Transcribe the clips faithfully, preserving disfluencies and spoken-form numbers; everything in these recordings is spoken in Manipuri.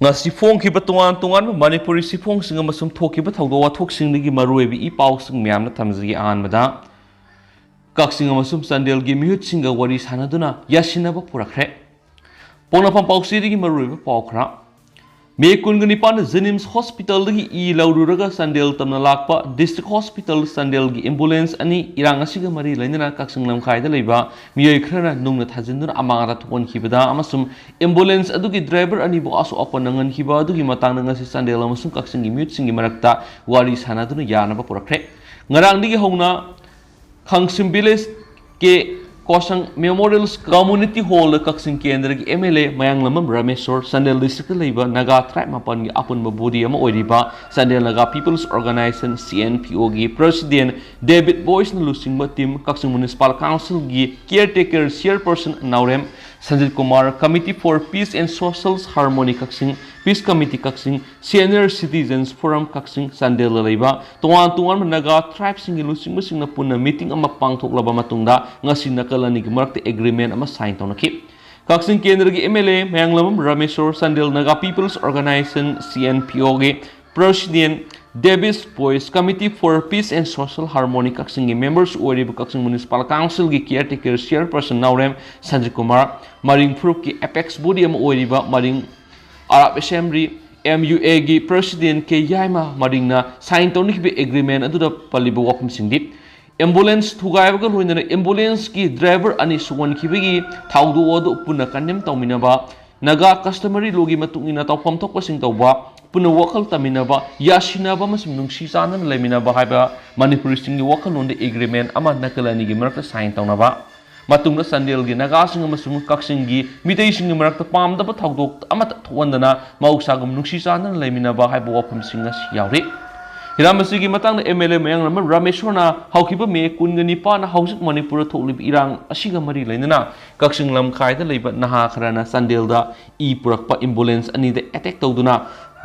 ꯉꯁꯤ ꯐꯣꯡꯈꯤꯕ ꯇꯣꯉꯥꯟ ꯇꯣꯉꯥꯟꯕ ꯃꯅꯤꯄꯨꯔꯤ ꯆꯦꯐꯣꯡꯁꯤꯡ ꯑꯃꯁꯨꯡ ꯊꯣꯛꯈꯤꯕ ꯊꯧꯗꯣꯛ ꯋꯥꯊꯣꯛꯁꯤꯡꯗꯒꯤ ꯃꯔꯨꯑꯣꯏꯕ ꯏ ꯄꯥꯎꯁꯤꯡ ꯃꯌꯥꯝꯅ ꯊꯝꯖꯒꯦ꯫ ꯑꯍꯥꯟꯕꯗ, ꯀꯛꯆꯤꯡ ꯑꯃꯁꯨꯡ ꯆꯥꯟꯗꯦꯜꯒꯤ ꯃꯤꯍꯨꯠꯁꯤꯡꯒ ꯋꯥꯔꯤ ꯁꯥꯟꯅꯗꯨꯅ ꯌꯥꯁꯤꯟꯅꯕ ꯄꯨꯔꯛꯈ꯭ꯔꯦ꯫ ꯄꯣꯛꯅꯐꯝ ꯄꯥꯎꯆꯦꯗꯒꯤ ꯃꯔꯨꯑꯣꯏꯕ ꯄꯥꯎ ꯈꯔ꯫ ꯃꯦ ꯀꯨꯟꯒ ꯅꯤꯄꯥꯟꯗ JNIMS ꯍꯣꯁꯄꯤꯇꯥꯜꯗꯒꯤ ꯏ ꯂꯧꯔꯨꯔꯒ ꯆꯥꯟꯗꯦꯜ ꯇꯝꯅ ꯂꯥꯛꯄ ꯗꯤꯁꯇ꯭ꯔꯤꯛ ꯍꯣꯁꯄꯤꯇꯥꯜ ꯆꯥꯟꯗꯦꯜꯒꯤ ꯑꯦꯝꯕꯨꯂꯦꯟꯁ ꯑꯅꯤ ꯏꯔꯥꯡ ꯑꯁꯤꯒ ꯃꯔꯤ ꯂꯩꯅꯅ ꯀꯛꯆꯤꯡ ꯂꯝꯈꯥꯏꯗ ꯂꯩꯕ ꯃꯤꯑꯣꯏ ꯈꯔꯅ ꯅꯨꯡꯅ ꯊꯥꯖꯤꯟꯗꯨꯅ ꯑꯃꯥꯡ ꯑꯇꯥ ꯊꯣꯛꯍꯟꯈꯤꯕꯗ ꯑꯃꯁꯨꯡ ꯑꯦꯝꯕꯨꯂꯦꯟꯁ ꯑꯗꯨꯒꯤ ꯗ꯭ꯔꯥꯏꯚꯔ ꯑꯅꯤꯕꯨ ꯑꯁꯣꯛ ꯑꯄꯟ ꯅꯪꯍꯟꯈꯤꯕ ꯑꯗꯨꯒꯤ ꯃꯇꯥꯡꯗ ꯉꯁꯤ ꯆꯥꯟꯗꯦꯜ ꯑꯃꯁꯨꯡ ꯀꯛꯆꯤꯡꯒꯤ ꯃꯤꯍꯨꯠꯁꯤꯡꯒꯤ ꯃꯔꯛꯇ ꯋꯥꯔꯤ ꯁꯥꯟꯅꯗꯨꯅ ꯌꯥꯅꯕ ꯄꯨꯔꯛꯈ꯭ꯔꯦ꯫ ꯉꯔꯥꯡꯗꯒꯤ ꯍꯧꯅ Khangshim village K Koshang memorial community ꯍꯣꯜꯗ ꯀꯛꯆꯤꯡ ꯀꯦꯟꯗ꯭ꯔꯒꯤ MLA ꯃꯌꯥꯡꯂꯝꯕꯝ ꯔꯥꯃꯦꯁꯣꯔ, ꯆꯥꯟꯗꯦꯜ ꯗꯤꯁꯇ꯭ꯔꯤꯛꯇ ꯂꯩꯕ ꯅꯥꯒꯥ ꯇ꯭ꯔꯥꯏꯕ ꯃꯥꯄꯟꯒꯤ ꯑꯄꯨꯟꯕ ꯕꯣꯗꯤ ꯑꯃ ꯑꯣꯏꯔꯤꯕ Chandel Naga peoples organisation, CNPO, ꯒꯤ ꯄ꯭ꯔꯦꯁꯤꯗꯦꯟ ꯗꯦꯕꯤꯠ ꯕꯣꯏꯁꯅ ꯂꯨꯆꯤꯡꯕ ꯇꯤꯝ, ꯀꯛꯆꯤꯡ ꯃ꯭ꯌꯨꯅꯤꯁꯤꯄꯥꯜ ꯀꯥꯎꯟꯁꯤꯜꯒꯤ caretaker chairperson Naorem Sanjit Kumar, Committee for Peace and Social Harmony Kakching, peace committee Kakching, senior citizens forum Kakching, ꯆꯥꯟꯗꯦꯜꯗ ꯂꯩꯕ ꯇꯣꯉꯥꯟ ꯇꯣꯉꯥꯟꯕ ꯅꯥꯒꯥ ꯇ꯭ꯔꯥꯏꯕꯁꯤꯡꯒꯤ ꯂꯨꯆꯤꯡꯕꯁꯤꯡꯅ ꯄꯨꯟꯅ ꯃꯤꯇꯤꯡ ꯑꯃ ꯄꯥꯡꯊꯣꯛꯂꯕ ꯃꯇꯨꯡꯗ ꯉꯁꯤ ꯅꯥꯀꯜ ꯑꯅꯤꯒꯤ ꯃꯔꯛꯇ ꯑꯦꯒ꯭ꯔꯤꯃꯦꯟ ꯑꯃ ꯁꯥꯏꯟ ꯇꯧꯅꯈꯤ꯫ ꯀꯛꯆꯤꯡ ꯀꯦꯟꯗ꯭ꯔꯒꯤ MLA Mayanglambam Rameshor, Chandel Naga peoples organisation, CNPO, ꯒꯤ ꯄ꯭ꯔꯦꯁꯤꯗꯦꯟ ꯗꯦꯕꯤꯠ Boise, Committee for Peace and Social Harmony ꯀꯛꯆꯤꯡꯒꯤ ꯃꯦꯝꯕꯔꯁꯨ ꯑꯣꯏꯔꯤꯕ ꯀꯛꯆꯤꯡ ꯃ꯭ꯌꯨꯅꯤꯁꯤꯄꯥꯜ ꯀꯥꯎꯟꯁꯤꯜꯒꯤ caretaker chairperson Naorem Sanjit Kumar, ꯃꯔꯤꯡ ꯐꯨꯔꯨꯞꯀꯤ ꯑꯦꯄꯦꯛꯁ ꯕꯣꯗꯤ ꯑꯃ ꯑꯣꯏꯔꯤꯕ ꯃꯔꯤꯡ ꯑꯔꯥꯞ ꯑꯦꯁꯦꯝꯕ꯭ꯂꯤ, MUA, ꯒꯤ ꯄ꯭ꯔꯦꯁꯤꯗꯦꯟ ꯀꯦ ꯌꯥꯏꯃ ꯃꯔꯤꯡꯅ ꯁꯥꯏꯟ ꯇꯧꯅꯈꯤꯕ ꯑꯦꯒ꯭ꯔꯤꯃꯦꯟ ꯑꯗꯨꯗ ꯄꯜꯂꯤꯕ ꯋꯥꯐꯝꯁꯤꯡꯗꯤ: ꯑꯦꯝꯕꯨꯂꯦꯟꯁ ꯊꯨꯒꯥꯏꯕꯒ ꯂꯣꯏꯅꯅ ꯑꯦꯝꯕꯨꯂꯦꯟꯁꯀꯤ ꯗ꯭ꯔꯥꯏꯚꯔ ꯑꯅꯤ ꯁꯣꯛꯍꯟꯈꯤꯕꯒꯤ ꯊꯧꯗꯣꯛ ꯑꯗꯨ ꯄꯨꯟꯅ ꯀꯟꯗꯦꯝ ꯇꯧꯃꯤꯟꯅꯕ, ꯅꯥꯒꯥ ꯀꯁꯇꯃꯔꯤ ꯂꯣꯒꯤ ꯃꯇꯨꯡ ꯏꯟꯅ ꯇꯧꯐꯝ ꯊꯣꯛꯄꯁꯤꯡ ꯇꯧꯕ, ꯄꯨꯟꯅ ꯋꯥꯈꯜ ꯇꯝꯃꯤꯟꯅꯕ, ꯌꯥꯁꯤꯟꯅꯕ ꯑꯃꯁꯨꯡ ꯅꯨꯡꯁꯤ ꯆꯥꯟꯅꯅ ꯂꯩꯃꯤꯟꯅꯕ ꯍꯥꯏꯕ ꯃꯅꯤꯄꯨꯔꯤꯁꯤꯡꯒꯤ ꯋꯥꯈꯜꯂꯣꯟꯗ ꯑꯦꯒ꯭ꯔꯤꯃꯦꯟ ꯑꯃ ꯅꯥꯀꯜ ꯑꯅꯤꯒꯤ ꯃꯔꯛꯇ ꯁꯥꯏꯟ ꯇꯧꯅꯕ, ꯃꯇꯨꯡꯗ ꯆꯥꯟꯗꯦꯜꯒꯤ ꯅꯥꯒꯥꯁꯤꯡ ꯑꯃꯁꯨꯡ ꯀꯛꯆꯤꯡꯒꯤ ꯃꯤꯇꯩꯁꯤꯡꯒꯤ ꯃꯔꯛꯇ ꯄꯥꯝꯗꯕ ꯊꯧꯗꯣꯛ ꯑꯃꯠꯇ ꯊꯣꯛꯍꯟꯗꯅ ꯃꯍꯧꯁꯥꯒꯨꯝ ꯅꯨꯡꯁꯤ ꯆꯥꯟꯅꯅ ꯂꯩꯃꯤꯟꯅꯕ ꯍꯥꯏꯕ ꯋꯥꯐꯝꯁꯤꯡ ꯑꯁꯤ ꯌꯥꯎꯔꯤ꯫ ꯍꯤꯔꯝ ꯑꯁꯤꯒꯤ ꯃꯇꯥꯡꯗ MLA ꯃꯌꯥꯡꯂꯝꯕꯝ ꯔꯥꯃꯦꯁꯣꯔꯅ ꯍꯧꯈꯤꯕ ꯃꯦ ꯀꯨꯟꯒ ꯅꯤꯄꯥꯟꯅ ꯍꯧꯖꯤꯛ ꯃꯅꯤꯄꯨꯔꯗ ꯊꯣꯛꯂꯤꯕ ꯏꯔꯥꯡ ꯑꯁꯤꯒ ꯃꯔꯤ ꯂꯩꯅꯅ ꯀꯛꯆꯤꯡ ꯂꯝꯈꯥꯏꯗ ꯂꯩꯕ ꯅꯍꯥ ꯈꯔꯅ ꯆꯥꯟꯗꯦꯜꯗ ꯏ ꯄꯨꯔꯛꯄ ꯑꯦꯝꯕꯨꯂꯦꯟꯁ ꯑꯅꯤꯗ ꯑꯦꯇꯦꯛ ꯇꯧꯗꯨꯅ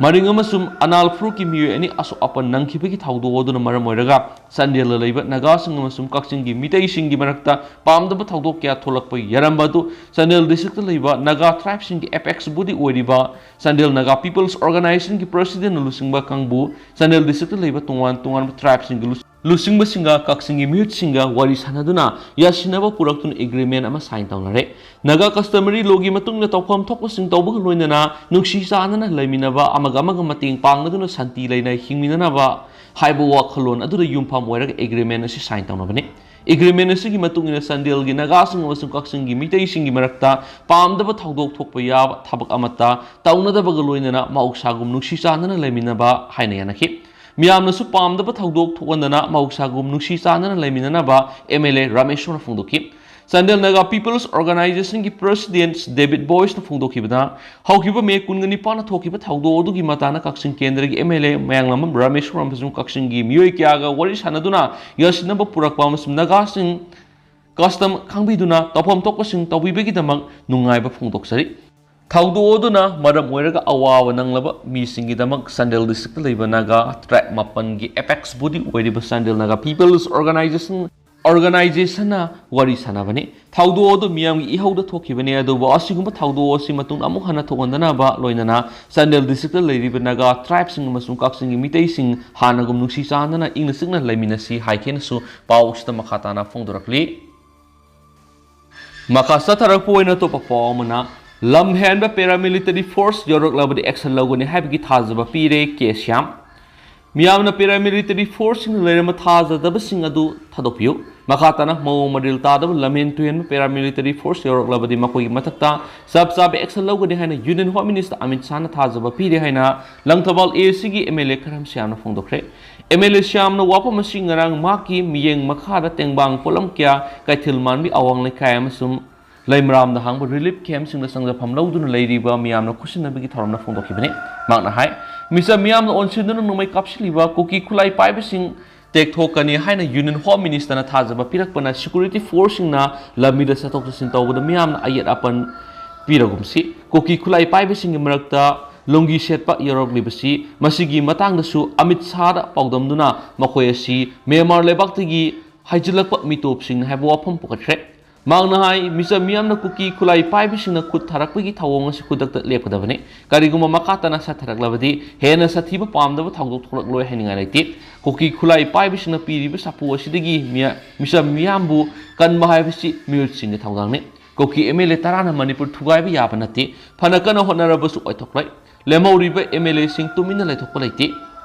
ꯃꯔꯤꯡ ꯑꯃꯁꯨꯡ ꯑꯅꯥꯜ ꯐꯨꯔꯨꯞꯀꯤ ꯃꯤꯑꯣꯏ ꯑꯅꯤ ꯑꯁꯣꯛ ꯑꯄꯟ ꯅꯪꯈꯤꯕꯒꯤ ꯊꯧꯗꯣꯛ ꯑꯗꯨꯅ ꯃꯔꯝ ꯑꯣꯏꯔꯒ ꯆꯥꯟꯗꯦꯜꯗ ꯂꯩꯕ ꯅꯥꯒꯥꯁꯤꯡ ꯑꯃꯁꯨꯡ ꯀꯛꯆꯤꯡꯒꯤ ꯃꯤꯇꯩꯁꯤꯡꯒꯤ ꯃꯔꯛꯇ ꯄꯥꯝꯗꯕ ꯊꯧꯗꯣꯛ ꯀꯌꯥ ꯊꯣꯛꯂꯛꯄ ꯌꯥꯔꯝꯕ ꯑꯗꯨ ꯆꯥꯟꯗꯦꯜ ꯗꯤꯁꯇ꯭ꯔꯤꯛꯇ ꯂꯩꯕ ꯅꯥꯒꯥ ꯇ꯭ꯔꯥꯏꯕꯁꯤꯡꯒꯤ ꯑꯦꯄꯦꯛꯁ ꯕꯣꯗꯤ ꯑꯣꯏꯔꯤꯕ ꯆꯥꯟꯗꯦꯜ ꯅꯥꯒꯥ ꯄꯤꯄꯜꯁ ꯑꯣꯔꯒꯅꯥꯏꯖꯦꯁꯟꯒꯤ ꯄ꯭ꯔꯁꯤꯗꯦꯟꯅ ꯂꯨꯆꯤꯡꯕ ꯀꯥꯡꯕꯨ ꯆꯥꯟꯗꯦꯜ ꯗꯤꯁꯇ꯭ꯔꯤꯛꯇ ꯂꯩꯕ ꯇꯣꯉꯥꯟ ꯇꯣꯉꯥꯟꯕ ꯇ꯭ꯔꯥꯏꯕꯁꯤꯡꯒꯤ ꯂꯨ- ꯂꯨꯆꯤꯡꯕꯁꯤꯡꯒ ꯀꯛꯆꯤꯡꯒꯤ ꯃꯤꯍꯨꯠꯁꯤꯡꯒ ꯋꯥꯔꯤ ꯁꯥꯟꯅꯗꯨꯅ ꯌꯥꯁꯤꯟꯅꯕ ꯄꯨꯔꯛꯇꯨꯅ ꯑꯦꯒ꯭ꯔꯤꯃꯦꯟ ꯑꯃ ꯁꯥꯏꯟ ꯇꯧꯅꯔꯦ꯫ ꯅꯥꯒꯥ ꯀꯁꯇꯃꯔꯤ ꯂꯣꯒꯤ ꯃꯇꯨꯡ ꯏꯟꯅ ꯇꯧꯐꯝ ꯊꯣꯛꯄꯁꯤꯡ ꯇꯧꯕꯒ ꯂꯣꯏꯅꯅ ꯅꯨꯡꯁꯤ ꯆꯥꯟꯅꯅ ꯂꯩꯃꯤꯟꯅꯕ, ꯑꯃꯒ ꯑꯃꯒ ꯃꯇꯦꯡ ꯄꯥꯡꯅꯗꯨꯅ ꯁꯥꯟꯇꯤ ꯂꯩꯅ ꯍꯤꯡꯃꯤꯟꯅꯅꯕ ꯍꯥꯏꯕ ꯋꯥꯈꯜꯂꯣꯟ ꯑꯗꯨꯗ ꯌꯨꯝꯐꯝ ꯑꯣꯏꯔꯒ ꯑꯦꯒ꯭ꯔꯤꯃꯦꯟ ꯑꯁꯤ ꯁꯥꯏꯟ ꯇꯧꯅꯕꯅꯤ꯫ ꯑꯦꯒ꯭ꯔꯤꯃꯦꯟ ꯑꯁꯤꯒꯤ ꯃꯇꯨꯡ ꯏꯟꯅ ꯆꯥꯟꯗꯦꯜꯒꯤ ꯅꯥꯒꯥꯁꯤꯡ ꯑꯃꯁꯨꯡ ꯀꯛꯆꯤꯡꯒꯤ ꯃꯤꯇꯩꯁꯤꯡꯒꯤ ꯃꯔꯛꯇ ꯄꯥꯝꯗꯕ ꯊꯧꯗꯣꯛ ꯊꯣꯛꯄ ꯌꯥꯕ ꯊꯕꯛ ꯑꯃꯠꯇ ꯇꯧꯅꯗꯕꯒ ꯂꯣꯏꯅꯅ ꯃꯍꯧꯁꯥꯒꯨꯝ ꯅꯨꯡꯁꯤ ꯆꯥꯟꯅꯅ ꯂꯩꯃꯤꯟꯅꯕ ꯍꯥꯏꯅ ꯌꯥꯅꯈꯤ꯫ ꯃꯤꯌꯥꯝꯅꯁꯨ ꯄꯥꯝꯗꯕ ꯊꯧꯗꯣꯛ ꯊꯣꯛꯍꯟꯗꯅ ꯃꯍꯧꯁꯥꯒꯨꯝ ꯅꯨꯡꯁꯤ ꯆꯥꯟꯅꯅ ꯂꯩꯃꯤꯟꯅꯅꯕ ꯑꯦꯝ ꯑꯦꯜ ꯑꯦ ꯔꯥꯃꯦꯁꯣꯔꯅ ꯐꯣꯡꯗꯣꯛꯈꯤ꯫ ꯆꯥꯟꯗꯦꯜ ꯅꯥꯒꯥ ꯄꯤꯄꯜꯁ ꯑꯣꯔꯒꯅꯥꯏꯖꯦꯁꯟꯒꯤ ꯄ꯭ꯔꯁꯤꯗꯦꯟꯠ ꯗꯦꯕꯤꯠ ꯕꯣꯏꯁꯅ ꯐꯣꯡꯗꯣꯛꯈꯤꯕꯗ, ꯍꯧꯈꯤꯕ ꯃꯦ ꯀꯨꯟꯒ ꯅꯤꯄꯥꯟꯗ ꯊꯣꯛꯈꯤꯕ ꯊꯧꯗꯣꯛ ꯑꯗꯨꯒꯤ ꯃꯇꯥꯡꯗ ꯀꯛꯆꯤꯡ ꯀꯦꯟꯗ꯭ꯔꯒꯤ ꯑꯦꯝ ꯑꯦꯜ ꯑꯦ ꯃꯌꯥꯡꯂꯥꯝꯕꯝ ꯔꯥꯃꯦꯁꯣꯔ ꯑꯃꯁꯨꯡ ꯀꯛꯆꯤꯡꯒꯤ ꯃꯤꯑꯣꯏ ꯀꯌꯥꯒ ꯋꯥꯔꯤ ꯁꯥꯟꯅꯗꯨꯅ ꯌꯥꯁꯤꯟꯅꯕ ꯄꯨꯔꯛꯄ ꯑꯃꯁꯨꯡ ꯅꯥꯒꯥꯁꯤꯡ ꯀꯁꯇꯝ ꯈꯪꯕꯤꯗꯨꯅ ꯇꯧꯐꯝ ꯊꯣꯛꯄꯁꯤꯡ ꯇꯧꯕꯤꯕꯒꯤꯗꯃꯛ ꯅꯨꯡꯉꯥꯏꯕ ꯐꯣꯡꯗꯣꯛꯆꯔꯤ꯫ ꯊꯧꯗꯣꯛ ꯑꯗꯨꯅ ꯃꯔꯝ ꯑꯣꯏꯔꯒ ꯑꯋꯥꯕ ꯅꯪꯂꯕ ꯃꯤꯁꯤꯡꯒꯤꯗꯃꯛ ꯆꯥꯟꯗꯦꯜ ꯗꯤꯁꯇ꯭ꯔꯤꯛꯇ ꯂꯩꯕ ꯅꯥꯒꯥ ꯇ꯭ꯔꯥꯏꯕ ꯃꯥꯄꯟꯒꯤ ꯑꯦꯄꯦꯛꯁ ꯕꯣꯗꯤ ꯑꯣꯏꯔꯤꯕ ꯆꯥꯟꯗꯦꯜ ꯅꯥꯒꯥ ꯄꯤꯄꯜꯁ ꯑꯣꯔꯒꯅꯥꯏꯖꯦꯁꯟ ꯑꯣꯔꯒꯅꯥꯏꯖꯦꯁꯟꯅ ꯋꯥꯔꯤ ꯁꯥꯟꯅꯕꯅꯤ꯫ ꯊꯧꯗꯣꯛ ꯑꯗꯨ ꯃꯤꯌꯥꯝꯒꯤ ꯏꯍꯧꯗ ꯊꯣꯛꯈꯤꯕꯅꯤ, ꯑꯗꯨꯕꯨ ꯑꯁꯤꯒꯨꯝꯕ ꯊꯧꯗꯣꯛ ꯑꯁꯤ ꯃꯇꯨꯡꯗ ꯑꯃꯨꯛ ꯍꯟꯅ ꯊꯣꯛꯍꯟꯗꯅꯕ ꯂꯣꯏꯅꯅ ꯆꯥꯟꯗꯦꯜ ꯗꯤꯁꯇ꯭ꯔꯤꯛꯇ ꯂꯩꯔꯤꯕ ꯅꯥꯒꯥ ꯇ꯭ꯔꯥꯏꯕꯁꯤꯡ ꯑꯃꯁꯨꯡ ꯀꯛꯆꯤꯡꯒꯤ ꯃꯤꯇꯩꯁꯤꯡ ꯍꯥꯟꯅꯒꯨꯝ ꯅꯨꯡꯁꯤ ꯆꯥꯟꯅꯅ ꯏꯪꯅ ꯆꯤꯛꯅ ꯂꯩꯃꯤꯟꯅꯁꯤ ꯍꯥꯏꯈꯤꯅꯁꯨ ꯄꯥꯎ ꯑꯁꯤꯗ ꯃꯈꯥ ꯇꯥꯅ ꯐꯣꯡꯗꯣꯔꯛꯂꯤ꯫ ꯃꯈꯥ ꯆꯠꯊꯔꯛꯄ ꯑꯣꯏꯅ ꯑꯇꯣꯞꯄ ꯄꯥꯎ ꯑꯃꯅ, ꯂꯝ ꯍꯦꯟꯕ ꯄꯦꯔꯥꯃꯤꯂꯤꯇꯔꯤ ꯐꯣꯔꯁ ꯌꯧꯔꯛꯂꯕꯗꯤ ꯑꯦꯛꯁꯟ ꯂꯧꯒꯅꯤ ꯍꯥꯏꯕꯒꯤ ꯊꯥꯖꯕ ꯄꯤꯔꯦ ꯀꯦ ꯁ꯭ꯌꯥꯝ꯫ ꯃꯤꯌꯥꯝꯅ ꯄꯦꯔꯥꯃꯤꯂꯤꯇꯔꯤ ꯐꯣꯔꯁꯁꯤꯡꯗ ꯂꯩꯔꯝꯕ ꯊꯥꯖꯗꯕꯁꯤꯡ ꯑꯗꯨ ꯊꯥꯗꯣꯛꯄꯤꯌꯨ꯫ ꯃꯈꯥ ꯇꯥꯅ ꯃꯑꯣꯡ ꯃꯔꯤꯜ ꯇꯥꯗꯕ ꯂꯝꯍꯦꯟ ꯇꯨꯍꯦꯟꯕ ꯄꯦꯔꯥꯃꯤꯂꯤꯇꯔꯤ ꯐꯣꯔꯁ ꯌꯧꯔꯛꯂꯕꯗꯤ ꯃꯈꯣꯏꯒꯤ ꯃꯊꯛꯇ ꯆꯞ ꯆꯥꯕ ꯑꯦꯛꯁꯟ ꯂꯧꯒꯅꯤ ꯍꯥꯏꯅ ꯌꯨꯅꯤꯌꯟ ꯍꯣꯝ ꯃꯤꯅꯤꯁꯇꯔ ꯑꯃꯤꯠ ꯁꯥꯍꯅ ꯊꯥꯖꯕ ꯄꯤꯔꯦ ꯍꯥꯏꯅ ꯂꯪꯊꯕꯥꯜ ꯑꯦ ꯁꯤꯒꯤ ꯑꯦꯝ ꯑꯦꯜ ꯑꯦ ꯈꯔꯝ ꯁ꯭ꯌꯥꯝꯅ ꯐꯣꯡꯗꯣꯛꯈ꯭ꯔꯦ꯫ ꯑꯦꯝ ꯑꯦꯜ ꯑꯦ ꯁ꯭ꯌꯥꯝꯅ ꯋꯥꯐꯝ ꯑꯁꯤ ꯉꯔꯥꯡ ꯃꯍꯥꯛꯀꯤ ꯃꯤꯠꯌꯦꯡ ꯃꯈꯥꯗ ꯇꯦꯡꯕꯥꯡ ꯄꯣꯠꯂꯝ ꯀꯌꯥ ꯀꯩꯊꯦꯜ ꯃꯥꯟꯕꯤ ꯑꯋꯥꯡ ꯂꯩꯀꯥꯏ ꯑꯃꯁꯨꯡ ꯂꯩꯃꯔꯥꯝꯗ ꯍꯥꯡꯕ ꯔꯤꯂꯤꯐ ꯀꯦꯝꯞꯁꯤꯡꯗ ꯆꯪꯖꯐꯝ ꯂꯧꯗꯨꯅ ꯂꯩꯔꯤꯕ ꯃꯤꯌꯥꯝꯅ ꯈꯨꯠꯁꯤꯟꯅꯕꯒꯤ ꯊꯧꯔꯝꯗ ꯐꯣꯡꯗꯣꯛꯈꯤꯕꯅꯤ꯫ ꯃꯍꯥꯛꯅ ꯍꯥꯏ, ꯃꯤꯆꯝ ꯃꯤꯌꯥꯝꯅ ꯑꯣꯟꯁꯤꯟꯗꯨꯅ ꯅꯣꯡꯃꯩ ꯀꯥꯞꯁꯤꯜꯂꯤꯕ ꯀꯨꯀꯤ ꯈꯨꯠꯂꯥꯏ ꯄꯥꯏꯕꯁꯤꯡ ꯇꯦꯛꯊꯣꯛꯀꯅꯤ ꯍꯥꯏꯅ ꯌꯨꯅꯤꯌꯟ ꯍꯣꯝ ꯃꯤꯅꯤꯁꯇꯔꯅ ꯊꯥꯖꯕ ꯄꯤꯔꯛꯄꯅ ꯁꯦꯀ꯭ꯌꯨꯔꯤꯇꯤ ꯐꯣꯔꯁꯁꯤꯡꯅ ꯂꯝꯕꯤꯗ ꯆꯠꯊꯣꯛ ꯆꯠꯁꯤꯟ ꯇꯧꯕꯗ ꯃꯤꯌꯥꯝꯅ ꯑꯌꯦꯠ ꯑꯄꯟ ꯄꯤꯔꯒꯨꯝꯁꯤ꯫ ꯀꯨꯀꯤ ꯈꯨꯠꯂꯥꯏ ꯄꯥꯏꯕꯁꯤꯡꯒꯤ ꯃꯔꯛꯇ ꯂꯨꯡꯒꯤ ꯁꯦꯠꯄ ꯌꯥꯎꯔꯛꯂꯤꯕꯁꯤ, ꯃꯁꯤꯒꯤ ꯃꯇꯥꯡꯗꯁꯨ ꯑꯃꯤꯠ ꯁꯥꯍꯗ ꯄꯥꯎꯗꯝꯗꯨꯅ ꯃꯈꯣꯏ ꯑꯁꯤ ꯃ꯭ꯌꯥꯟꯃꯥꯔ ꯂꯩꯕꯥꯛꯇꯒꯤ ꯍꯥꯏꯖꯤꯜꯂꯛꯄ ꯃꯤꯇꯣꯞꯁꯤꯡꯅꯤ ꯍꯥꯏꯕ ꯋꯥꯐꯝ ꯄꯨꯈꯠꯈ꯭ꯔꯦ꯫ ꯃꯍꯥꯛꯅ ꯍꯥꯏ, ꯃꯤꯆꯝ ꯃꯤꯌꯥꯝꯅ ꯀꯨꯀꯤ ꯈꯨꯠꯂꯥꯏ ꯄꯥꯏꯕꯁꯤꯡꯅ ꯈꯨꯠ ꯊꯥꯔꯛꯄꯒꯤ ꯊꯧꯑꯣꯡ ꯑꯁꯤ ꯈꯨꯗꯛꯇ ꯂꯦꯞꯀꯗꯕꯅꯤ꯫ ꯀꯔꯤꯒꯨꯝꯕ ꯃꯈꯥ ꯇꯥꯅ ꯁꯥꯊꯔꯛꯂꯕꯗꯤ ꯍꯦꯟꯅ ꯁꯥꯊꯤꯕ ꯄꯥꯝꯗꯕ ꯊꯧꯗꯣꯛ ꯊꯣꯛꯂꯛꯂꯣꯏ ꯍꯥꯏꯅꯤꯡꯉꯥꯏ ꯂꯩꯇꯦ꯫ ꯀꯨꯀꯤ ꯈꯨꯠꯂꯥꯏ ꯄꯥꯏꯕꯁꯤꯡꯅ ꯄꯤꯔꯤꯕ ꯁꯥꯐꯨ ꯑꯁꯤꯗꯒꯤ ꯃꯤꯌꯥ-, ꯃꯤꯆꯝ ꯃꯤꯌꯥꯝꯕꯨ ꯀꯟꯕ ꯍꯥꯏꯕꯁꯤ ꯃꯤꯑꯣꯠꯁꯤꯡꯒꯤ ꯊꯧꯗꯥꯡꯅꯤ꯫ ꯀꯨꯀꯤ ꯑꯦꯝ ꯑꯦꯜ ꯑꯦ ꯇꯔꯥꯅ ꯃꯅꯤꯄꯨꯔ ꯊꯨꯒꯥꯏꯕ ꯌꯥꯕ ꯅꯠꯇꯦ꯫ ꯐꯅ ꯀꯟꯅ ꯍꯣꯠꯅꯔꯕꯁꯨ ꯑꯣꯏꯊꯣꯛꯂꯣꯏ꯫ ꯂꯦꯝꯍꯧꯔꯤꯕ ꯑꯦꯝ ꯑꯦꯜ ꯑꯦꯁꯤꯡ ꯇꯨꯃꯤꯟꯅ ꯂꯩꯊꯣꯛꯄ ꯂꯩꯇꯦ꯫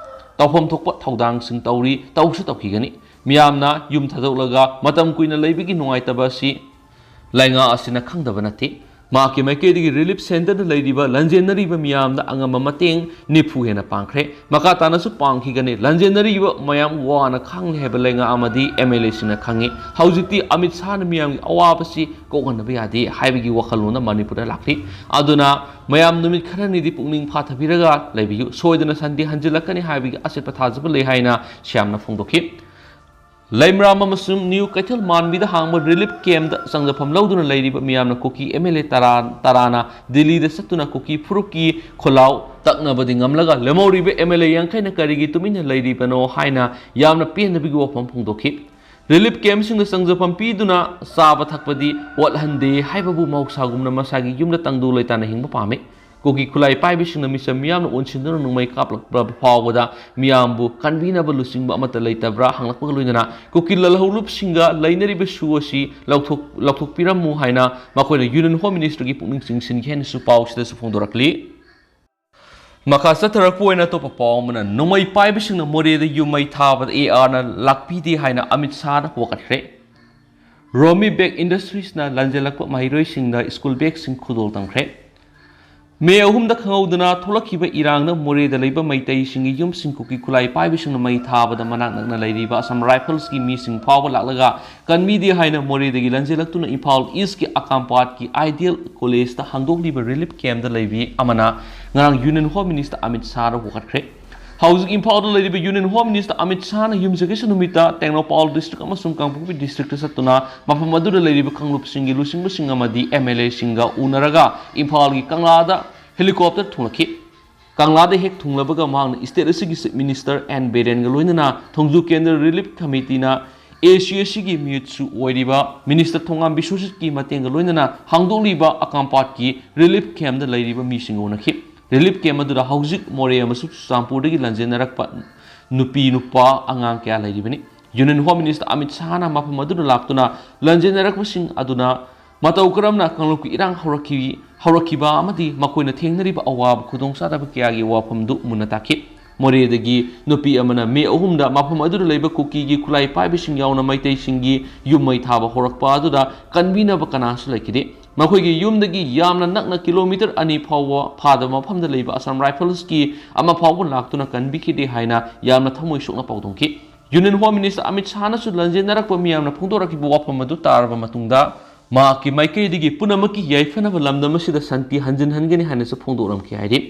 ꯇꯧꯐꯝ ꯊꯣꯛꯄ ꯊꯧꯗꯥꯡꯁꯤꯡ ꯇꯧꯔꯤ, ꯇꯧꯁꯨ ꯇꯧꯈꯤꯒꯅꯤ꯫ ꯃꯤꯌꯥꯝꯅ ꯌꯨꯝ ꯊꯥꯗꯣꯛꯂꯒ ꯃꯇꯝ ꯀꯨꯏꯅ ꯂꯩꯕꯒꯤ ꯅꯨꯡꯉꯥꯏꯇꯕ ꯑꯁꯤ ꯂꯩꯉꯥꯛ ꯑꯁꯤꯅ ꯈꯪꯗꯕ ꯅꯠꯇꯦ꯫ ꯃꯍꯥꯛꯀꯤ ꯃꯥꯏꯀꯩꯗꯒꯤ ꯔꯤꯂꯤꯐ ꯁꯦꯟꯇꯔꯗ ꯂꯩꯔꯤꯕ ꯂꯥꯟꯖꯦꯟꯅꯔꯤꯕ ꯃꯤꯌꯥꯝꯗ ꯑꯉꯝꯕ ꯃꯇꯦꯡ ꯅꯤꯐꯨ ꯍꯦꯟꯅ ꯄꯥꯡꯈ꯭ꯔꯦ꯫ ꯃꯈꯥ ꯇꯥꯅꯁꯨ ꯄꯥꯡꯈꯤꯒꯅꯤ꯫ ꯂꯥꯟꯖꯦꯟꯅꯔꯤꯕ ꯃꯌꯥꯝ ꯋꯥꯅ ꯈꯥꯡꯂꯤ ꯍꯥꯏꯕ ꯂꯩꯉꯥꯛ ꯑꯃꯗꯤ ꯑꯦꯝ ꯑꯦꯜ ꯑꯦꯁꯤꯡꯅ ꯈꯪꯉꯤ꯫ ꯍꯧꯖꯤꯛꯇꯤ ꯑꯃꯤꯠ ꯁꯥꯍꯅ ꯃꯤꯌꯥꯝꯒꯤ ꯑꯋꯥꯕꯁꯤ ꯀꯣꯛꯍꯟꯗꯕ ꯌꯥꯗꯦ ꯍꯥꯏꯕꯒꯤ ꯋꯥꯈꯜꯂꯣꯟꯗ ꯃꯅꯤꯄꯨꯔꯗ ꯂꯥꯛꯂꯤ꯫ ꯑꯗꯨꯅ ꯃꯌꯥꯝ ꯅꯨꯃꯤꯠ ꯈꯔꯅꯤꯗꯤ ꯄꯨꯛꯅꯤꯡ ꯐꯥꯊꯕꯤꯔꯒ ꯂꯩꯕꯤꯌꯨ꯫ ꯁꯣꯏꯗꯅ ꯁꯟꯗꯦ ꯍꯟꯖꯤꯜꯂꯛꯀꯅꯤ ꯍꯥꯏꯕꯒꯤ ꯑꯆꯦꯠꯄ ꯊꯥꯖꯕ ꯂꯩ ꯍꯥꯏꯅ ꯁꯤꯌꯥꯝꯅ ꯐꯣꯡꯗꯣꯛꯈꯤ꯫ ꯂꯩꯃꯔꯥꯝ ꯑꯃꯁꯨꯡ ꯅ꯭ꯌꯨ ꯀꯩꯊꯦꯜ ꯃꯥꯟꯕꯤꯗ ꯍꯥꯡꯕ ꯔꯤꯂꯤꯐ ꯀꯦꯝꯞꯇ ꯆꯪꯖꯐꯝ ꯂꯧꯗꯨꯅ ꯂꯩꯔꯤꯕ ꯃꯤꯌꯥꯝꯅ ꯀꯨꯀꯤ ꯑꯦꯝ ꯑꯦꯜ ꯑꯦ ꯇꯔꯥ, ꯇꯔꯥꯅ ꯗꯤꯜꯂꯤꯗ ꯆꯠꯇꯨꯅ ꯀꯨꯀꯤ ꯐꯨꯔꯨꯞꯀꯤ ꯈꯣꯜꯂꯥꯎ ꯇꯛꯅꯕꯗꯤ ꯉꯝꯂꯒ ꯂꯦꯝꯍꯧꯔꯤꯕ ꯑꯦꯝ ꯑꯦꯜ ꯑꯦ ꯌꯥꯡꯈꯩꯅ ꯀꯔꯤꯒꯤ ꯇꯨꯃꯤꯟꯅ ꯂꯩꯔꯤꯕꯅꯣ ꯍꯥꯏꯅ ꯌꯥꯝꯅ ꯄꯦꯟꯗꯕꯒꯤ ꯋꯥꯐꯝ ꯐꯣꯡꯗꯣꯛꯈꯤ꯫ ꯔꯤꯂꯤꯐ ꯀꯦꯝꯞꯁꯤꯡꯗ ꯆꯪꯖꯐꯝ ꯄꯤꯗꯨꯅ ꯆꯥꯕ ꯊꯛꯄꯗꯤ ꯋꯥꯠꯍꯟꯗꯦ ꯍꯥꯏꯕꯕꯨ ꯃꯍꯧꯁꯥꯒꯨꯝꯅ ꯃꯁꯥꯒꯤ ꯌꯨꯝꯗ ꯇꯪꯗꯨ ꯂꯩꯇꯥꯅ ꯍꯤꯡꯕ ꯄꯥꯝꯃꯤ꯫ ꯀꯨꯀꯤ ꯈꯨꯠꯂꯥꯏ ꯄꯥꯏꯕꯤꯁꯤꯡꯅ ꯃꯤꯆꯝ ꯃꯤꯌꯥꯝꯅ ꯑꯣꯟꯁꯤꯟꯗꯨꯅ ꯅꯣꯡꯃꯩ ꯀꯥꯞꯂꯛꯄ ꯐꯥꯎꯕꯗ ꯃꯤꯌꯥꯝꯕꯨ ꯀꯟꯕꯤꯅꯕ ꯂꯨꯆꯤꯡꯕ ꯑꯃꯠꯇ ꯂꯩꯇꯕ꯭ꯔꯥ ꯍꯪꯂꯛꯄꯒ ꯂꯣꯏꯅꯅ ꯀꯨꯀꯤ ꯂꯥꯜꯍꯧꯂꯨꯞꯁꯤꯡꯒ ꯂꯩꯅꯔꯤꯕ ꯁꯨ ꯑꯁꯤ ꯂꯧꯊꯣꯛ-, ꯂꯧꯊꯣꯛꯄꯤꯔꯝꯃꯨ ꯍꯥꯏꯅ ꯃꯈꯣꯏꯅ ꯌꯨꯅꯤꯌꯟ ꯍꯣꯝ ꯃꯤꯅꯤꯁꯇꯔꯒꯤ ꯄꯨꯛꯅꯤꯡ ꯆꯤꯡꯁꯤꯟꯈꯤ ꯍꯥꯏꯅꯁꯨ ꯄꯥꯎꯁꯤꯗꯁꯨ ꯐꯣꯡꯗꯣꯔꯛꯂꯤ꯫ ꯃꯈꯥ ꯆꯠꯊꯔꯛꯄ ꯑꯣꯏꯅ ꯑꯇꯣꯞꯄ ꯄꯥꯎ ꯑꯃꯅ, ꯅꯣꯡꯃꯩ ꯄꯥꯏꯕꯁꯤꯡꯅ ꯃꯣꯔꯦꯗ ꯌꯨꯝ ꯃꯩ ꯊꯥꯕꯗ ꯑꯦ ꯑꯥꯔꯅ ꯂꯥꯛꯄꯤꯗꯦ ꯍꯥꯏꯅ ꯑꯃꯤꯠ ꯁꯥꯍꯅ ꯋꯥꯀꯠꯈ꯭ꯔꯦ꯫ ꯔꯣꯃꯤ ꯕꯦꯛ ꯏꯟꯗꯁꯇ꯭ꯔꯤꯁꯅ ꯂꯥꯟꯖꯦꯜꯂꯛꯄ ꯃꯍꯩꯔꯣꯏꯁꯤꯡꯗ ꯁ꯭ꯀꯨꯜ ꯕꯦꯒꯁꯤꯡ ꯈꯨꯗꯣꯜ ꯇꯝꯈ꯭ꯔꯦ꯫ ꯃꯦ ꯑꯍꯨꯝꯗ ꯈꯪꯍꯧꯗꯅ ꯊꯣꯛꯂꯛꯈꯤꯕ ꯏꯔꯥꯡꯅ ꯃꯣꯔꯦꯗ ꯂꯩꯕ ꯃꯩꯇꯩꯁꯤꯡꯒꯤ ꯌꯨꯝꯁꯤꯡ ꯀꯨꯀꯤ ꯈꯨꯠꯂꯥꯏ ꯄꯥꯏꯕꯁꯤꯡꯅ ꯃꯩ ꯊꯥꯕꯗ ꯃꯅꯥꯛ ꯅꯛꯅ ꯂꯩꯔꯤꯕ ꯑꯁꯥꯝ ꯔꯥꯏꯐꯜꯁꯀꯤ ꯃꯤꯁꯤꯡ ꯐꯥꯎꯕ ꯂꯥꯛꯂꯒ ꯀꯟꯕꯤꯗꯦ ꯍꯥꯏꯅ ꯃꯣꯔꯦꯗꯒꯤ ꯂꯥꯟꯖꯦꯜꯂꯛꯇꯨꯅ ꯏꯝꯐꯥꯜ ꯏꯁꯀꯤ ꯑꯀꯥꯝꯄꯥꯠꯀꯤ ꯑꯥꯏꯗꯤꯌꯦꯜ ꯀꯣꯂꯦꯖꯇ ꯍꯥꯡꯗꯣꯛꯂꯤꯕ ꯔꯤꯂꯤꯐ ꯀꯦꯝꯞꯇ ꯂꯩꯕꯤ ꯑꯃꯅ ꯉꯔꯥꯡ ꯌꯨꯅꯤꯌꯟ ꯍꯣꯝ ꯃꯤꯅꯤꯁꯇꯔ ꯑꯃꯤꯠ ꯁꯥꯍꯗ ꯋꯥꯀꯠꯈ꯭ꯔꯦ꯫ ꯍꯧꯖꯤꯛ ꯏꯝꯐꯥꯜꯗ ꯂꯩꯔꯤꯕ ꯌꯨꯅꯤꯌꯟ ꯍꯣꯝ ꯃꯤꯅꯤꯁꯇꯔ ꯑꯃꯤꯠ ꯁꯥꯍꯅ ꯌꯨꯝꯁꯀꯩꯁ ꯅꯨꯃꯤꯠꯇ ꯇꯦꯡꯅꯧꯄꯜ ꯗꯤꯁꯇ꯭ꯔꯤꯛ ꯑꯃꯁꯨꯡ ꯀꯥꯡꯄꯣꯛꯄꯤ ꯗꯤꯁꯇ꯭ꯔꯤꯛꯇ ꯆꯠꯇꯨꯅ ꯃꯐꯝ ꯑꯗꯨꯗ ꯂꯩꯔꯤꯕ ꯀꯥꯡꯂꯨꯞꯁꯤꯡꯒꯤ ꯂꯨꯆꯤꯡꯕꯁꯤꯡ ꯑꯃꯗꯤ ꯑꯦꯝ ꯑꯦꯜ ꯑꯦꯁꯤꯡꯒ ꯎꯅꯔꯒ ꯏꯝꯐꯥꯜꯒꯤ ꯀꯪꯂꯥꯗ ꯍꯦꯂꯤꯀꯣꯞꯇꯔ ꯊꯨꯡꯂꯛꯈꯤ꯫ ꯀꯪꯂꯥꯗ ꯍꯦꯛ ꯊꯨꯡꯂꯕꯒ ꯃꯍꯥꯛꯅ state ꯑꯁꯤꯒꯤ Chief Minister ꯑꯦꯟ ꯕꯤꯔꯦꯟꯒ ꯂꯣꯏꯅꯅ ꯊꯣꯡꯖꯨ ꯀꯦꯟꯗ꯭ꯔ relief committeeꯅ ꯑꯦ ꯁꯤ ꯑꯦ ꯁꯤꯒꯤ ꯃꯤꯍꯨꯠꯁꯨ ꯑꯣꯏꯔꯤꯕ Minister ꯊꯣꯉꯥꯝ ꯕꯤꯁ꯭ꯋꯖꯤꯠꯀꯤ ꯃꯇꯦꯡꯒ ꯂꯣꯏꯅꯅ ꯍꯥꯡꯗꯣꯛꯂꯤꯕ ꯑꯀꯥꯝꯄꯥꯠꯀꯤ relief campꯇ ꯂꯩꯔꯤꯕ ꯃꯤꯁꯤꯡꯒ ꯎꯅꯈꯤ꯫ Relief camp ꯑꯗꯨꯗ ꯍꯧꯖꯤꯛ ꯃꯣꯔꯦ ꯑꯃꯁꯨꯡ ꯆꯨꯔꯆꯥꯟꯄꯨꯔꯗꯒꯤ ꯂꯟꯖꯦꯟꯅꯔꯛꯄ ꯅꯨꯄꯤ, ꯅꯨꯄꯥ, ꯑꯉꯥꯡ ꯀꯌꯥ ꯂꯩꯔꯤꯕꯅꯤ꯫ Union Home Minister ꯑꯃꯤꯠ ꯁꯥꯍꯅ ꯃꯐꯝ ꯑꯗꯨꯗ ꯂꯥꯛꯇꯨꯅ ꯂꯟꯖꯦꯟꯅꯔꯛꯄꯁꯤꯡ ꯑꯗꯨꯅ ꯃꯇꯧ ꯀꯔꯝꯅ ꯀꯥꯡꯂꯨꯞꯀꯤ ꯏꯔꯥꯡ ꯍꯧꯔꯛꯈꯤ-, ꯍꯧꯔꯛꯈꯤꯕ ꯑꯃꯗꯤ ꯃꯈꯣꯏꯅ ꯊꯦꯡꯅꯔꯤꯕ ꯑꯋꯥꯕ ꯈꯨꯗꯣꯡꯆꯥꯗꯕ ꯀꯌꯥꯒꯤ ꯋꯥꯐꯝꯗꯨ ꯃꯨꯟꯅ ꯇꯥꯛꯈꯤ꯫ ꯃꯣꯔꯦꯗꯒꯤ ꯅꯨꯄꯤ ꯑꯃꯅ ꯃꯦ ꯑꯍꯨꯝꯗ ꯃꯐꯝ ꯑꯗꯨꯗ ꯂꯩꯕ ꯀꯨꯀꯤꯒꯤ ꯈꯨꯠꯂꯥꯏ ꯄꯥꯏꯕꯁꯤꯡ ꯌꯥꯎꯅ ꯃꯩꯇꯩꯁꯤꯡꯒꯤ ꯌꯨꯝ ꯃꯩ ꯊꯥꯕ ꯍꯧꯔꯛꯄ ꯑꯗꯨꯗ ꯀꯟꯕꯤꯅꯕ ꯀꯅꯥꯁꯨ ꯂꯩꯈꯤꯗꯦ꯫ ꯃꯈꯣꯏꯒꯤ ꯌꯨꯝꯗꯒꯤ ꯌꯥꯝꯅ ꯅꯛꯅ kilometre ꯑꯅꯤ ꯐꯥꯎꯕ ꯐꯥꯗꯕ ꯃꯐꯝꯗ ꯂꯩꯕ Assam Riflesꯀꯤ ꯑꯃ ꯐꯥꯎꯕ ꯂꯥꯛꯇꯨꯅ ꯀꯟꯕꯤꯈꯤꯗꯦ ꯍꯥꯏꯅ ꯌꯥꯝꯅ ꯊꯃꯣꯏ ꯁꯣꯛꯅ ꯄꯥꯎꯗꯝꯈꯤ꯫ Union Home Minister ꯑꯃꯤꯠ ꯁꯥꯍꯅꯁꯨ ꯂꯟꯖꯦꯟꯅꯔꯛꯄ ꯃꯤꯌꯥꯝꯅ ꯐꯣꯡꯗꯣꯔꯛꯈꯤꯕ ꯋꯥꯐꯝ ꯑꯗꯨ ꯇꯥꯔꯕ ꯃꯇꯨꯡꯗ ꯃꯍꯥꯛꯀꯤ ꯃꯥꯏꯀꯩꯗꯒꯤ ꯄꯨꯝꯅꯃꯛꯀꯤ ꯌꯥꯏꯐꯅꯕ ꯂꯝꯗꯝ ꯑꯁꯤꯗ ꯁꯥꯟꯇꯤ ꯍꯟꯖꯤꯟꯍꯟꯒꯅꯤ ꯍꯥꯏꯅꯁꯨ ꯐꯣꯡꯗꯣꯛꯂꯝꯈꯤ ꯍꯥꯏꯔꯤ꯫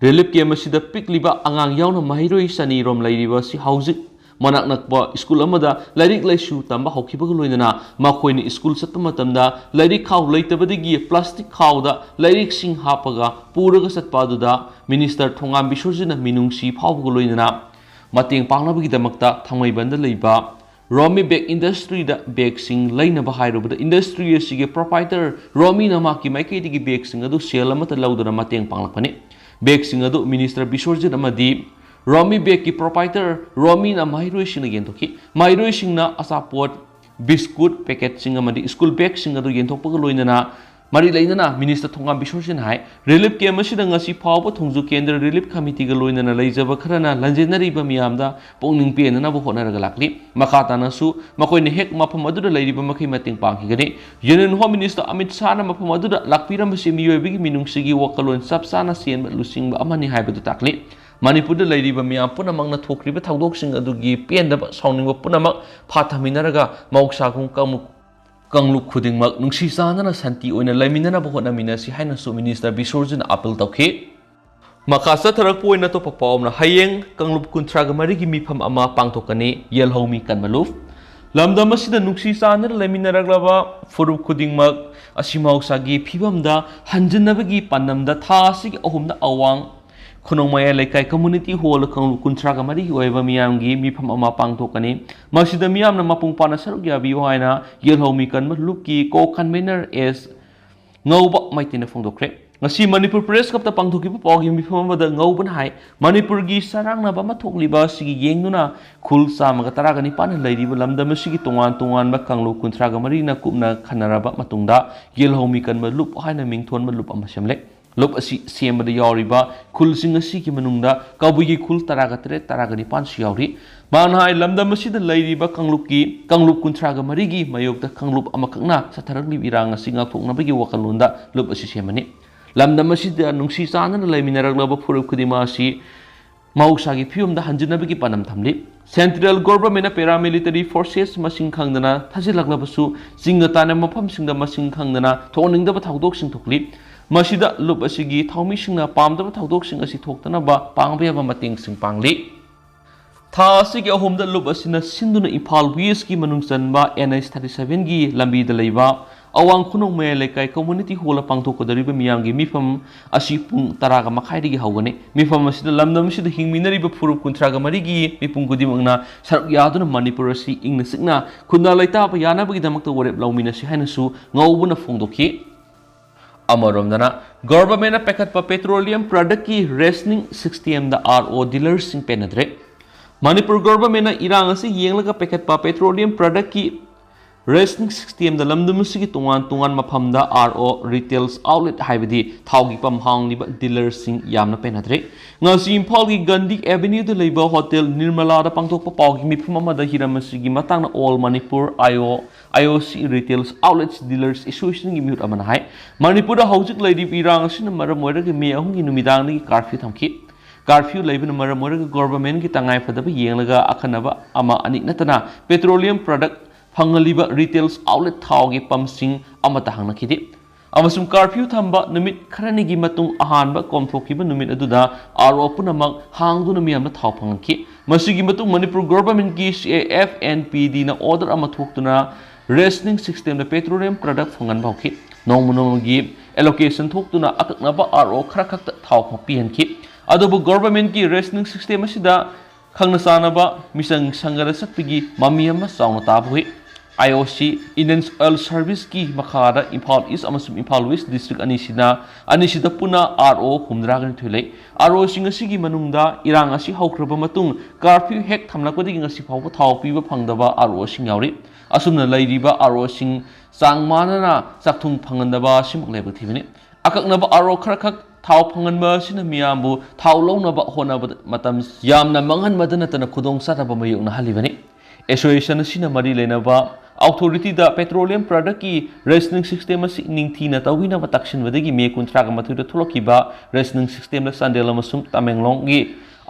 Relief camp ꯑꯁꯤꯗ ꯄꯤꯛꯂꯤꯕ ꯑꯉꯥꯡ ꯌꯥꯎꯅ ꯃꯍꯩꯔꯣꯏ ꯆꯅꯤ ꯔꯣꯝ ꯂꯩꯔꯤꯕ ꯑꯁꯤ ꯍꯧꯖꯤꯛ ꯃꯅꯥꯛ ꯅꯛꯄ ꯁ꯭ꯀꯨꯜ ꯑꯃꯗ ꯂꯥꯏꯔꯤꯛ ꯂꯥꯏꯁꯨ ꯇꯝꯕ ꯍꯧꯈꯤꯕꯒ ꯂꯣꯏꯅꯅ ꯃꯈꯣꯏꯅ ꯁ꯭ꯀꯨꯜ ꯆꯠꯄ ꯃꯇꯝꯗ ꯂꯥꯏꯔꯤꯛ ꯈꯥꯎ ꯂꯩꯇꯕꯗꯒꯤ plastic ꯈꯥꯎꯗ ꯂꯥꯏꯔꯤꯛꯁꯤꯡ ꯍꯥꯞꯄꯒ ꯄꯨꯔꯒ ꯆꯠꯄ ꯑꯗꯨꯗ Minister ꯊꯣꯉꯥꯝ ꯕꯤꯁ꯭ꯋꯖꯤꯠꯅ ꯃꯤꯅꯨꯡꯁꯤ ꯐꯥꯎꯕꯒ ꯂꯣꯏꯅꯅ ꯃꯇꯦꯡ ꯄꯥꯡꯅꯕꯒꯤꯗꯃꯛꯇ ꯊꯥꯡꯃꯩꯕꯟꯗ ꯂꯩꯕ Romi Bag Industryꯗ bagꯁꯤꯡ ꯂꯩꯅꯕ ꯍꯥꯏꯔꯨꯕꯗ industry ꯑꯁꯤꯒꯤ proprietor Romiꯅ ꯃꯍꯥꯛꯀꯤ ꯃꯥꯏꯀꯩꯗꯒꯤ bagꯁꯤꯡ ꯑꯗꯨ ꯁꯦꯜ ꯑꯃꯠꯇ ꯂꯧꯗꯅ ꯃꯇꯦꯡ ꯄꯥꯡꯂꯛꯄꯅꯤ꯫ Bagꯁꯤꯡ ꯑꯗꯨ Minister ꯕꯤꯁ꯭ꯋꯖꯤꯠ ꯑꯃꯗꯤ Romi Bagꯀꯤ proprietor Romiꯅ ꯃꯍꯩꯔꯣꯏꯁꯤꯡꯅ ꯌꯦꯟꯊꯣꯛꯈꯤ꯫ ꯃꯍꯩꯔꯣꯏꯁꯤꯡꯅ ꯑꯆꯥꯄꯣꯠ, biscuit packetꯁꯤꯡ ꯑꯃꯗꯤ school bagꯁꯤꯡ ꯑꯗꯨ ꯌꯦꯟꯊꯣꯛꯄꯒ ꯂꯣꯏꯅꯅ ꯃꯔꯤ ꯂꯩꯅꯅ Minister ꯊꯣꯉꯥꯝ ꯕꯤꯁ꯭ꯋꯖꯤꯠꯅ ꯍꯥꯏ, relief camp ꯑꯁꯤꯗ ꯉꯁꯤ ꯐꯥꯎꯕ ꯊꯣꯡꯖꯨ ꯀꯦꯟꯗ꯭ꯔ relief committeeꯒ ꯂꯣꯏꯅꯅ ꯂꯩꯖꯕ ꯈꯔꯅ ꯂꯟꯖꯦꯟꯅꯔꯤꯕ ꯃꯤꯌꯥꯝꯗ ꯄꯨꯛꯅꯤꯡ ꯄꯦꯟꯅꯅꯕ ꯍꯣꯠꯅꯔꯒ ꯂꯥꯛꯂꯤ꯫ ꯃꯈꯥ ꯇꯥꯅꯁꯨ ꯃꯈꯣꯏꯅ ꯍꯦꯛ ꯃꯐꯝ ꯑꯗꯨꯗ ꯂꯩꯔꯤꯕ ꯃꯈꯩ ꯃꯇꯦꯡ ꯄꯥꯡꯈꯤꯒꯅꯤ꯫ Union Home Minister ꯑꯃꯤꯠ ꯁꯥꯍꯅ ꯃꯐꯝ ꯑꯗꯨꯗ ꯂꯥꯛꯄꯤꯔꯝꯕꯁꯤ ꯃꯤꯑꯣꯏꯕꯒꯤ ꯃꯤꯅꯨꯡꯁꯤꯒꯤ ꯋꯥꯈꯜꯂꯣꯟ ꯆꯞ ꯆꯥꯅ ꯆꯦꯟꯕ ꯂꯨꯆꯤꯡꯕ ꯑꯃꯅꯤ ꯍꯥꯏꯕꯗꯨ ꯇꯥꯛꯂꯤ꯫ ꯃꯅꯤꯄꯨꯔꯗ ꯂꯩꯔꯤꯕ ꯃꯤꯌꯥꯝ ꯄꯨꯝꯅꯃꯛꯅ ꯊꯣꯛꯈ꯭ꯔꯤꯕ ꯊꯧꯗꯣꯛꯁꯤꯡ ꯑꯗꯨꯒꯤ ꯄꯦꯟꯗꯕ ꯁꯥꯎꯅꯤꯡꯕ ꯄꯨꯝꯅꯃꯛ ꯐꯥꯊꯃꯤꯟꯅꯔꯒ ꯃꯍꯧꯁꯥꯒꯨꯝ ꯀꯥꯡꯂꯨꯞ ꯀꯥꯡꯂꯨꯞ ꯈꯨꯗꯤꯡꯃꯛ ꯅꯨꯡꯁꯤ ꯆꯥꯟꯅꯅ ꯁꯥꯟꯇꯤ ꯑꯣꯏꯅ ꯂꯩꯃꯤꯟꯅꯅꯕ ꯍꯣꯠꯅꯃꯤꯟꯅꯁꯤ ꯍꯥꯏꯅꯁꯨ Minister ꯕꯤꯁ꯭ꯋꯖꯤꯠꯅ appeal ꯇꯧꯈꯤ꯫ ꯃꯈꯥ ꯆꯠꯊꯔꯛꯄ ꯑꯣꯏꯅ ꯑꯇꯣꯞꯄ ꯄꯥꯎ ꯑꯃꯅ, ꯍꯌꯦꯡ ꯀꯥꯡꯂꯨꯞ ꯀꯨꯟꯊ꯭ꯔꯥꯒ ꯃꯔꯤꯒꯤ ꯃꯤꯐꯝ ꯑꯃ ꯄꯥꯡꯊꯣꯛꯀꯅꯤ, ꯌꯦꯜꯍꯧꯃꯤ ꯀꯟꯃꯂꯨꯞ꯫ ꯂꯝꯗꯝ ꯑꯁꯤꯗ ꯅꯨꯡꯁꯤ ꯆꯥꯟꯅꯅ ꯂꯩꯃꯤꯟꯅꯔꯛꯂꯕ ꯐꯨꯔꯨꯞ ꯈꯨꯗꯤꯡꯃꯛ ꯑꯁꯤ ꯃꯍꯧꯁꯥꯒꯤ ꯐꯤꯕꯝꯗ ꯍꯟꯖꯤꯟꯅꯕꯒꯤ ꯄꯥꯟꯗꯝꯗ ꯊꯥ ꯑꯁꯤꯒꯤ ꯑꯍꯨꯝꯗ ꯑꯋꯥꯡ ꯈꯨꯅꯧ ꯃꯌꯥꯏ ꯂꯩꯀꯥꯏ ꯀꯝꯃ꯭ꯌꯨꯅꯤꯇꯤ ꯍꯣꯜꯗ ꯀꯥꯡꯂꯨꯞ ꯀꯨꯟꯊ꯭ꯔꯥꯒ ꯃꯔꯤꯒꯤ ꯑꯣꯏꯕ ꯃꯤꯌꯥꯝꯒꯤ ꯃꯤꯐꯝ ꯑꯃ ꯄꯥꯡꯊꯣꯛꯀꯅꯤ꯫ ꯃꯁꯤꯗ ꯃꯤꯌꯥꯝꯅ ꯃꯄꯨꯡ ꯐꯥꯅ ꯁꯔꯨꯛ ꯌꯥꯕꯤꯌꯨ ꯍꯥꯏꯅ ꯌꯦꯜꯍꯧꯃꯤ ꯀꯟꯕ ꯂꯨꯞꯀꯤ ꯀꯣ ꯀꯟꯚꯦꯅꯔ ꯑꯦꯁ ꯉꯧꯕ ꯃꯩꯇꯩꯅ ꯐꯣꯡꯗꯣꯛꯈ꯭ꯔꯦ꯫ ꯉꯁꯤ ꯃꯅꯤꯄꯨꯔ ꯄ꯭ꯔꯦꯁ ꯀ꯭ꯂꯕꯇ ꯄꯥꯡꯊꯣꯛꯈꯤꯕ ꯄꯥꯎꯒꯤ ꯃꯤꯐꯝ ꯑꯃꯗ ꯉꯧꯕꯅ ꯍꯥꯏ, ꯃꯅꯤꯄꯨꯔꯒꯤ ꯆꯔꯥꯡꯅꯕ ꯑꯃ ꯊꯣꯛꯂꯤꯕ ꯑꯁꯤꯒꯤ ꯌꯦꯡꯗꯨꯅ ꯈꯨꯜ ꯆꯥꯝꯃꯒ ꯇꯔꯥꯒ ꯅꯤꯄꯥꯟꯅ ꯂꯩꯔꯤꯕ ꯂꯝꯗꯝ ꯑꯁꯤꯒꯤ ꯇꯣꯉꯥꯟ ꯇꯣꯉꯥꯟꯕ ꯀꯥꯡꯂꯨꯞ ꯀꯨꯟꯊ꯭ꯔꯥꯒ ꯃꯔꯤꯅ ꯀꯨꯞꯅ ꯈꯟꯅꯔꯕ ꯃꯇꯨꯡꯗ ꯌꯦꯜꯍꯧꯃꯤ ꯀꯟꯕ ꯂꯨꯞ ꯍꯥꯏꯅ ꯃꯤꯡꯊꯣꯟꯕ ꯂꯨꯞ ꯑꯃ ꯁꯦꯝꯂꯦ꯫ ꯂꯨꯞ ꯑꯁꯤ ꯁꯦꯝꯕꯗ ꯌꯥꯎꯔꯤꯕ ꯈꯨꯜꯁꯤꯡ ꯑꯁꯤꯒꯤ ꯃꯅꯨꯡꯗ ꯀꯕꯨꯏꯒꯤ ꯈꯨꯜ ꯇꯔꯥꯒ ꯇꯔꯦꯠ, ꯇꯔꯥꯒ ꯅꯤꯄꯥꯟꯁꯨ ꯌꯥꯎꯔꯤ꯫ ꯃꯍꯥꯛꯅ ꯍꯥꯏ, ꯂꯝꯗꯝ ꯑꯁꯤꯗ ꯂꯩꯔꯤꯕ ꯀꯥꯡꯂꯨꯞꯀꯤ, ꯀꯥꯡꯂꯨꯞ ꯀꯨꯟꯊ꯭ꯔꯥꯒ ꯃꯔꯤꯒꯤ ꯃꯥꯌꯣꯛꯇ ꯀꯥꯡꯂꯨꯞ ꯑꯃꯈꯛꯅ ꯆꯠꯊꯔꯛꯂꯤꯕ ꯏꯔꯥꯡ ꯑꯁꯤ ꯉꯥꯛꯊꯣꯛꯅꯕꯒꯤ ꯋꯥꯈꯜꯂꯣꯟꯗ ꯂꯨꯞ ꯑꯁꯤ ꯁꯦꯝꯕꯅꯤ꯫ ꯂꯝꯗꯝ ꯑꯁꯤꯗ ꯅꯨꯡꯁꯤ ꯆꯥꯟꯅꯅ ꯂꯩꯃꯤꯟꯅꯔꯛꯂꯕ ꯐꯨꯔꯨꯞ ꯈꯨꯗꯤꯡꯃꯛ ꯑꯁꯤ ꯃꯍꯧꯁꯥꯒꯤ ꯐꯤꯕꯝꯗ ꯍꯟꯖꯤꯟꯅꯕꯒꯤ ꯄꯥꯟꯗꯝ ꯊꯝꯂꯤ꯫ Central Government ꯅ paramilitary forces ꯃꯁꯤꯡ ꯈꯪꯗꯅ ꯊꯥꯖꯤꯜꯂꯛꯂꯕꯁꯨ, ꯆꯤꯡꯒ ꯇꯥꯟꯅꯕ ꯃꯐꯝꯁꯤꯡꯗ ꯃꯁꯤꯡ ꯈꯪꯗꯅ ꯊꯣꯛꯍꯟꯅꯤꯡꯗꯕ ꯊꯧꯗꯣꯛꯁꯤꯡ ꯊꯣꯛꯂꯤ꯫ ꯃꯁꯤꯗ ꯂꯨꯞ ꯑꯁꯤꯒꯤ ꯊꯧꯃꯤꯁꯤꯡꯅ ꯄꯥꯝꯗꯕ ꯊꯧꯗꯣꯛꯁꯤꯡ ꯑꯁꯤ ꯊꯣꯛꯇꯅꯕ ꯄꯥꯡꯕ ꯌꯥꯕ ꯃꯇꯦꯡꯁꯤꯡ ꯄꯥꯡꯂꯤ꯫ ꯊꯥ ꯑꯁꯤꯒꯤ ꯑꯍꯨꯝꯗ ꯂꯨꯞ ꯑꯁꯤꯅ ꯁꯤꯟꯗꯨꯅ ꯏꯝꯐꯥꯜ ꯋꯦꯁꯀꯤ ꯃꯅꯨꯡ ꯆꯟꯕ N H thirty seven ꯒꯤ ꯂꯝꯕꯤꯗ ꯂꯩꯕ ꯑꯋꯥꯡ ꯈꯨꯅꯧ ꯃꯌꯥꯏ ꯂꯩꯀꯥꯏ ꯀꯝꯃ꯭ꯌꯨꯅꯤꯇꯤ ꯍꯣꯜꯗ ꯄꯥꯡꯊꯣꯛꯀꯗꯧꯔꯤꯕ ꯃꯤꯌꯥꯝꯒꯤ ꯃꯤꯐꯝ ꯑꯁꯤ ꯄꯨꯡ ꯇꯔꯥꯒ ꯃꯈꯥꯏꯗꯒꯤ ꯍꯧꯒꯅꯤ꯫ ꯃꯤꯐꯝ ꯑꯁꯤꯗ ꯂꯝꯗꯝ ꯑꯁꯤꯗ ꯍꯤꯡꯃꯤꯟꯅꯔꯤꯕ ꯐꯨꯔꯨꯞ ꯀꯨꯟꯊ꯭ꯔꯥꯒ ꯃꯔꯤꯒꯤ ꯃꯤꯄꯨꯝ ꯈꯨꯗꯤꯡꯃꯛꯅ ꯁꯔꯨꯛ ꯌꯥꯗꯨꯅ ꯃꯅꯤꯄꯨꯔ ꯑꯁꯤ ꯏꯪꯅ ꯆꯤꯛꯅ ꯈꯨꯟꯗꯥ ꯂꯩꯇꯥꯕ ꯌꯥꯅꯕꯒꯤꯗꯃꯛꯇ ꯋꯥꯔꯦꯞ ꯂꯧꯃꯤꯟꯅꯁꯤ ꯍꯥꯏꯅꯁꯨ ꯉꯧꯕꯅ ꯐꯣꯡꯗꯣꯛꯈꯤ꯫ ꯑꯃꯔꯣꯝꯗꯅ, Government ꯅ ꯄꯥꯏꯈꯠꯄ petroleum product ꯀꯤ rationing system ꯗ R O dealers ꯁꯤꯡ ꯄꯦꯟꯅꯗ꯭ꯔꯦ꯫ ꯃꯅꯤꯄꯨꯔ Government ꯅ ꯏꯔꯥꯡ ꯑꯁꯤ ꯌꯦꯡꯂꯒ ꯄꯥꯏꯈꯠꯄ petroleum product ꯀꯤ rationing system ꯗ ꯂꯝꯗꯝ ꯑꯁꯤꯒꯤ ꯇꯣꯉꯥꯟ ꯇꯣꯉꯥꯟ ꯃꯐꯝꯗ R O retails outlet ꯍꯥꯏꯕꯗꯤ ꯊꯥꯎꯒꯤ ꯄꯝ ꯍꯥꯡꯂꯤꯕ dealers ꯁꯤꯡ ꯌꯥꯝꯅ ꯄꯦꯟꯅꯗ꯭ꯔꯦ꯫ ꯉꯁꯤ ꯏꯝꯐꯥꯜꯒꯤ ꯒꯥꯟꯙꯤ Avenue ꯗ ꯂꯩꯕ Hotel Nirmala ꯗ ꯄꯥꯡꯊꯣꯛꯄ ꯄꯥꯎꯒꯤ ꯃꯤꯐꯝ ꯑꯃꯗ ꯍꯤꯔꯝ ꯑꯁꯤꯒꯤ ꯃꯇꯥꯡꯗ All Manipur I O, I O C Retails Outlets Dealers Association ꯒꯤ ꯃꯤꯍꯨꯠ ꯑꯃꯅ ꯍꯥꯏ, ꯃꯅꯤꯄꯨꯔꯗ ꯍꯧꯖꯤꯛ ꯂꯩꯔꯤꯕ ꯏꯔꯥꯡ ꯑꯁꯤꯅ ꯃꯔꯝ ꯑꯣꯏꯔꯒ ꯃꯦ ꯑꯍꯨꯝꯒꯤ ꯅꯨꯃꯤꯗꯥꯡꯗꯒꯤ curfew ꯊꯝꯈꯤ꯫ Curfew ꯂꯩꯕꯅ ꯃꯔꯝ ꯑꯣꯏꯔꯒ government ꯀꯤ ꯇꯉꯥꯏ ꯐꯗꯕ ꯌꯦꯡꯂꯒ ꯑꯈꯟꯅꯕ ꯑꯃ ꯑꯅꯤ ꯅꯠꯇꯅ petroleum product ꯐꯪꯍꯜꯂꯤꯕ retails outlet ꯊꯥꯎꯒꯤ ꯄꯝꯁꯤꯡ ꯑꯃꯠꯇ ꯍꯥꯡꯅꯈꯤꯗꯦ꯫ ꯑꯃꯁꯨꯡ curfew ꯊꯝꯕ ꯅꯨꯃꯤꯠ ꯈꯔꯅꯤꯒꯤ ꯃꯇꯨꯡ ꯑꯍꯥꯟꯕ ꯀꯣꯝꯊꯣꯛꯈꯤꯕ ꯅꯨꯃꯤꯠ ꯑꯗꯨꯗ R O ꯄꯨꯝꯅꯃꯛ ꯍꯥꯡꯗꯨꯅ ꯃꯤꯌꯥꯝꯗ ꯊꯥꯎ ꯐꯪꯍꯟꯈꯤ꯫ ꯃꯁꯤꯒꯤ ꯃꯇꯨꯡ ꯃꯅꯤꯄꯨꯔ government ꯀꯤ C A F N P D ꯅ order ꯑꯃ ꯊꯣꯛꯇꯨꯅ rationing system ꯗ petroleum product ꯐꯪꯍꯟꯕ ꯍꯧꯈꯤ꯫ ꯅꯣꯡꯃ ꯅꯣꯡꯃꯒꯤ allocation ꯊꯣꯛꯇꯨꯅ ꯑꯀꯛꯅꯕ R O ꯈꯔ ꯈꯛꯇ ꯊꯥꯎ ꯄꯤꯍꯟꯈꯤ꯫ ꯑꯗꯨꯕꯨ ꯒꯣꯚꯔꯟꯃꯦꯟꯠꯀꯤ ꯔꯦꯁꯅꯤꯡ ꯁꯤꯁꯇꯦꯝ ꯑꯁꯤꯗ ꯈꯪꯅ ꯆꯥꯟꯅꯕ ꯃꯤꯆꯪ ꯁꯪꯒꯗ ꯆꯠꯄꯒꯤ ꯃꯃꯤ ꯑꯃ ꯆꯥꯎꯅ ꯇꯥꯕ ꯎꯏ꯫ ꯑꯥꯏ ꯑꯣ ꯁꯤ, ꯏꯟꯗꯤꯌꯟ ꯑꯣꯏꯜ ꯁꯔꯚꯤꯁꯀꯤ ꯃꯈꯥꯗ ꯏꯝꯐꯥꯜ ꯏꯁ ꯑꯃꯁꯨꯡ ꯏꯝꯐꯥꯜ ꯋꯦꯁ ꯗꯤꯁꯇ꯭ꯔꯤꯛ ꯑꯅꯤꯁꯤꯅ, ꯑꯅꯤꯁꯤꯗ ꯄꯨꯟꯅ ꯑꯥꯔ ꯑꯣ ꯍꯨꯝꯗ꯭ꯔꯥꯒ ꯅꯤꯊꯣꯏ ꯂꯩ꯫ ꯑꯥꯔ ꯑꯣꯁꯤꯡ ꯑꯁꯤꯒꯤ ꯃꯅꯨꯡꯗ ꯏꯔꯥꯡ ꯑꯁꯤ ꯍꯧꯈ꯭ꯔꯕ ꯃꯇꯨꯡ ꯀꯥꯔꯐ꯭ꯌꯨ ꯍꯦꯛ ꯊꯝꯂꯛꯄꯗꯒꯤ ꯉꯁꯤ ꯐꯥꯎꯕ ꯊꯥꯎ ꯄꯤꯕ ꯐꯪꯗꯕ ꯑꯥꯔ ꯑꯣꯁꯤꯡ ꯌꯥꯎꯔꯤ꯫ ꯑꯁꯨꯝꯅ ꯂꯩꯔꯤꯕ ꯑꯥꯔ ꯑꯣꯁꯤꯡ ꯆꯥꯡ ꯃꯥꯟꯅꯅ ꯆꯥꯛꯊꯨꯡ ꯐꯪꯍꯟꯗꯕ ꯑꯁꯤꯃꯛ ꯂꯥꯏꯕꯛ ꯊꯤꯕꯅꯤ꯫ ꯑꯀꯛꯅꯕ ꯑꯥꯔ ꯑꯣ ꯈꯔꯈꯛ ꯊꯥꯎ ꯐꯪꯍꯟꯕ ꯑꯁꯤꯅ ꯃꯤꯌꯥꯝꯕꯨ ꯊꯥꯎ ꯂꯧꯅꯕ ꯍꯣꯠꯅꯕꯗ ꯃꯇꯝ ꯌꯥꯝꯅ ꯃꯥꯡꯍꯟꯕꯗ ꯅꯠꯇꯅ ꯈꯨꯗꯣꯡꯆꯥꯗꯕ ꯃꯥꯌꯣꯛꯅꯍꯜꯂꯤꯕꯅꯤ꯫ ꯑꯦꯁꯣꯁꯤꯌꯦꯁꯟ ꯑꯁꯤꯅ ꯃꯔꯤ ꯂꯩꯅꯕ ꯑꯣꯊꯣꯔꯤꯇꯤꯗ ꯄꯦꯇ꯭ꯔꯣꯂꯤꯌꯝ ꯄ꯭ꯔꯗꯛꯀꯤ ꯔꯦꯁꯅꯤꯡ ꯁꯤꯁꯇꯦꯝ ꯑꯁꯤ ꯅꯤꯡꯊꯤꯅ ꯇꯧꯕꯤꯅꯕ ꯇꯛꯁꯤꯟꯕꯗꯒꯤ ꯃꯦ ꯀꯨꯟꯊ꯭ꯔꯥꯒ ꯃꯥꯊꯣꯏꯗ ꯊꯣꯛꯂꯛꯈꯤꯕ ꯔꯦꯁꯅꯤꯡ ꯁꯤꯁꯇꯦꯝꯗ ꯆꯥꯟꯗꯦꯜ ꯑꯃꯁꯨꯡ ꯇꯃꯦꯡꯂꯣꯡꯒꯤ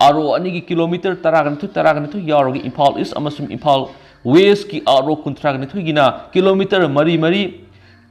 ꯑꯥꯔ ꯑꯣ ꯑꯅꯤꯒꯤ ꯀꯤꯂꯣꯃꯤꯇꯔ ꯇꯔꯥꯒ ꯅꯤꯊꯣꯏ, ꯇꯔꯥꯒ ꯅꯤꯊꯣꯏ ꯌꯥꯎꯔꯒ ꯏꯝꯐꯥꯜ ꯏꯁ ꯑꯃꯁꯨꯡ ꯏꯝꯐꯥꯜ ꯋꯦꯁꯀꯤ ꯑꯥꯔ ꯑꯣ ꯀꯨꯟꯊ꯭ꯔꯥꯒ ꯅꯤꯊꯣꯏꯒꯤꯅ ꯀꯤꯂꯣꯃꯤꯇꯔ ꯃꯔꯤ ꯃꯔꯤ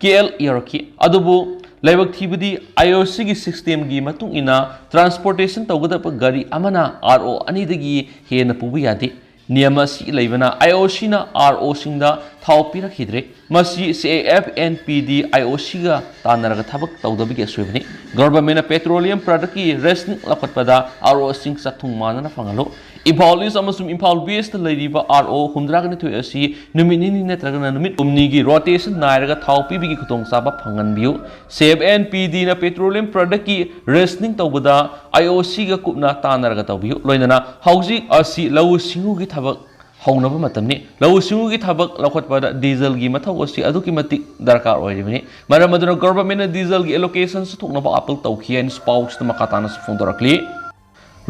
ꯀꯦ ꯑꯦꯜ ꯌꯧꯔꯛꯈꯤ꯫ ꯑꯗꯨꯕꯨ ꯂꯥꯏꯕꯛ ꯊꯤꯕꯗꯤ ꯑꯥꯏ ꯑꯣ ꯁꯤꯒꯤ ꯁꯤꯁꯇꯦꯝꯒꯤ ꯃꯇꯨꯡ ꯏꯟꯅ ꯇ꯭ꯔꯥꯟꯁꯄꯣꯔꯇꯦꯁꯟ ꯇꯧꯒꯗꯕ ꯒꯥꯔꯤ ꯑꯃꯅ ꯑꯥꯔ ꯑꯣ ꯑꯅꯤꯗꯒꯤ ꯍꯦꯟꯅ ꯄꯨꯕ ꯌꯥꯗꯦ꯫ ꯅꯤꯌꯝ ꯑꯁꯤ ꯂꯩꯕꯅ ꯑꯥꯏ ꯑꯣ ꯁꯤꯅ ꯑꯥꯔ ꯑꯣꯁꯤꯡꯗ ꯊꯥꯎ ꯄꯤꯔꯛꯈꯤꯗ꯭ꯔꯦ꯫ ꯃꯁꯤ ꯁꯤ A F N P D I O ꯁꯤꯒ ꯇꯥꯟꯅꯔꯒ ꯊꯕꯛ ꯇꯧꯗꯕꯒꯤ ꯑꯁꯣꯏꯕꯅꯤ꯫ ꯒꯚꯔꯟꯃꯦꯟꯠꯅ ꯄꯦꯇ꯭ꯔꯣꯂꯤꯌꯝ ꯄ꯭ꯔꯗꯛꯀꯤ ꯔꯦꯁꯅꯤꯡ ꯂꯧꯈꯠꯄꯗ ꯑꯥꯔ ꯑꯣꯁꯤꯡ ꯆꯥꯛꯊꯨꯡ ꯃꯥꯟꯅꯅ ꯐꯪꯍꯜꯂꯨ꯫ ꯏꯝꯐꯥꯜ ꯏꯁ ꯑꯃꯁꯨꯡ ꯏꯝꯐꯥꯜ ꯋꯦꯁꯇ ꯂꯩꯔꯤꯕ ꯑꯥꯔ ꯑꯣ ꯍꯨꯝꯗ꯭ꯔꯥꯒ ꯅꯤꯊꯣꯏ ꯑꯁꯤ ꯅꯨꯃꯤꯠ ꯅꯤꯅꯤ ꯅꯠꯇ꯭ꯔꯒꯅ ꯅꯨꯃꯤꯠ ꯍꯨꯝꯅꯤꯒꯤ ꯔꯣꯇꯦꯁꯟ ꯅꯥꯏꯔꯒ ꯊꯥꯎ ꯄꯤꯕꯒꯤ ꯈꯨꯗꯣꯡꯆꯥꯕ ꯐꯪꯍꯟꯕꯤꯌꯨ꯫ ꯁꯤ ꯑꯦꯐ ꯑꯦꯟ ꯄꯤ ꯗꯤꯅ ꯄꯦꯇ꯭ꯔꯣꯂꯤꯌꯝ ꯄ꯭ꯔꯗꯛꯀꯤ ꯔꯦꯁꯅꯤꯡ ꯇꯧꯕꯗ ꯑꯥꯏ ꯑꯣ ꯁꯤꯒ ꯀꯨꯞꯅ ꯇꯥꯟꯅꯔꯒ ꯇꯧꯕꯤꯌꯨ꯫ ꯂꯣꯏꯅꯅ ꯍꯧꯖꯤꯛ ꯑꯁꯤ ꯂꯧꯎ ꯁꯤꯡꯎꯒꯤ ꯊꯕꯛ ꯍꯧꯅꯕ ꯃꯇꯝꯅꯤ꯫ ꯂꯧꯎ ꯁꯤꯡꯎꯒꯤ ꯊꯕꯛ ꯂꯧꯈꯠꯄꯗ ꯗꯤꯖꯜꯒꯤ ꯃꯊꯧ ꯑꯁꯤ ꯑꯗꯨꯛꯀꯤ ꯃꯇꯤꯛ ꯗꯔꯀꯥꯔ ꯑꯣꯏꯔꯤꯕꯅꯤ꯫ ꯃꯔꯝ ꯑꯗꯨꯅ ꯒꯚꯔꯟꯃꯦꯟꯠꯅ ꯗꯤꯖꯜꯒꯤ ꯑꯦꯂꯣꯀꯦꯁꯟꯁꯨ ꯊꯣꯛꯅꯕ ꯑꯥꯄꯤꯜ ꯇꯧꯈꯤ ꯍꯥꯏꯅꯁꯨ ꯄꯥꯎꯁꯤꯗ ꯃꯈꯥ ꯇꯥꯅꯁꯨ ꯐꯣꯡꯗꯣꯔꯛꯂꯤ꯫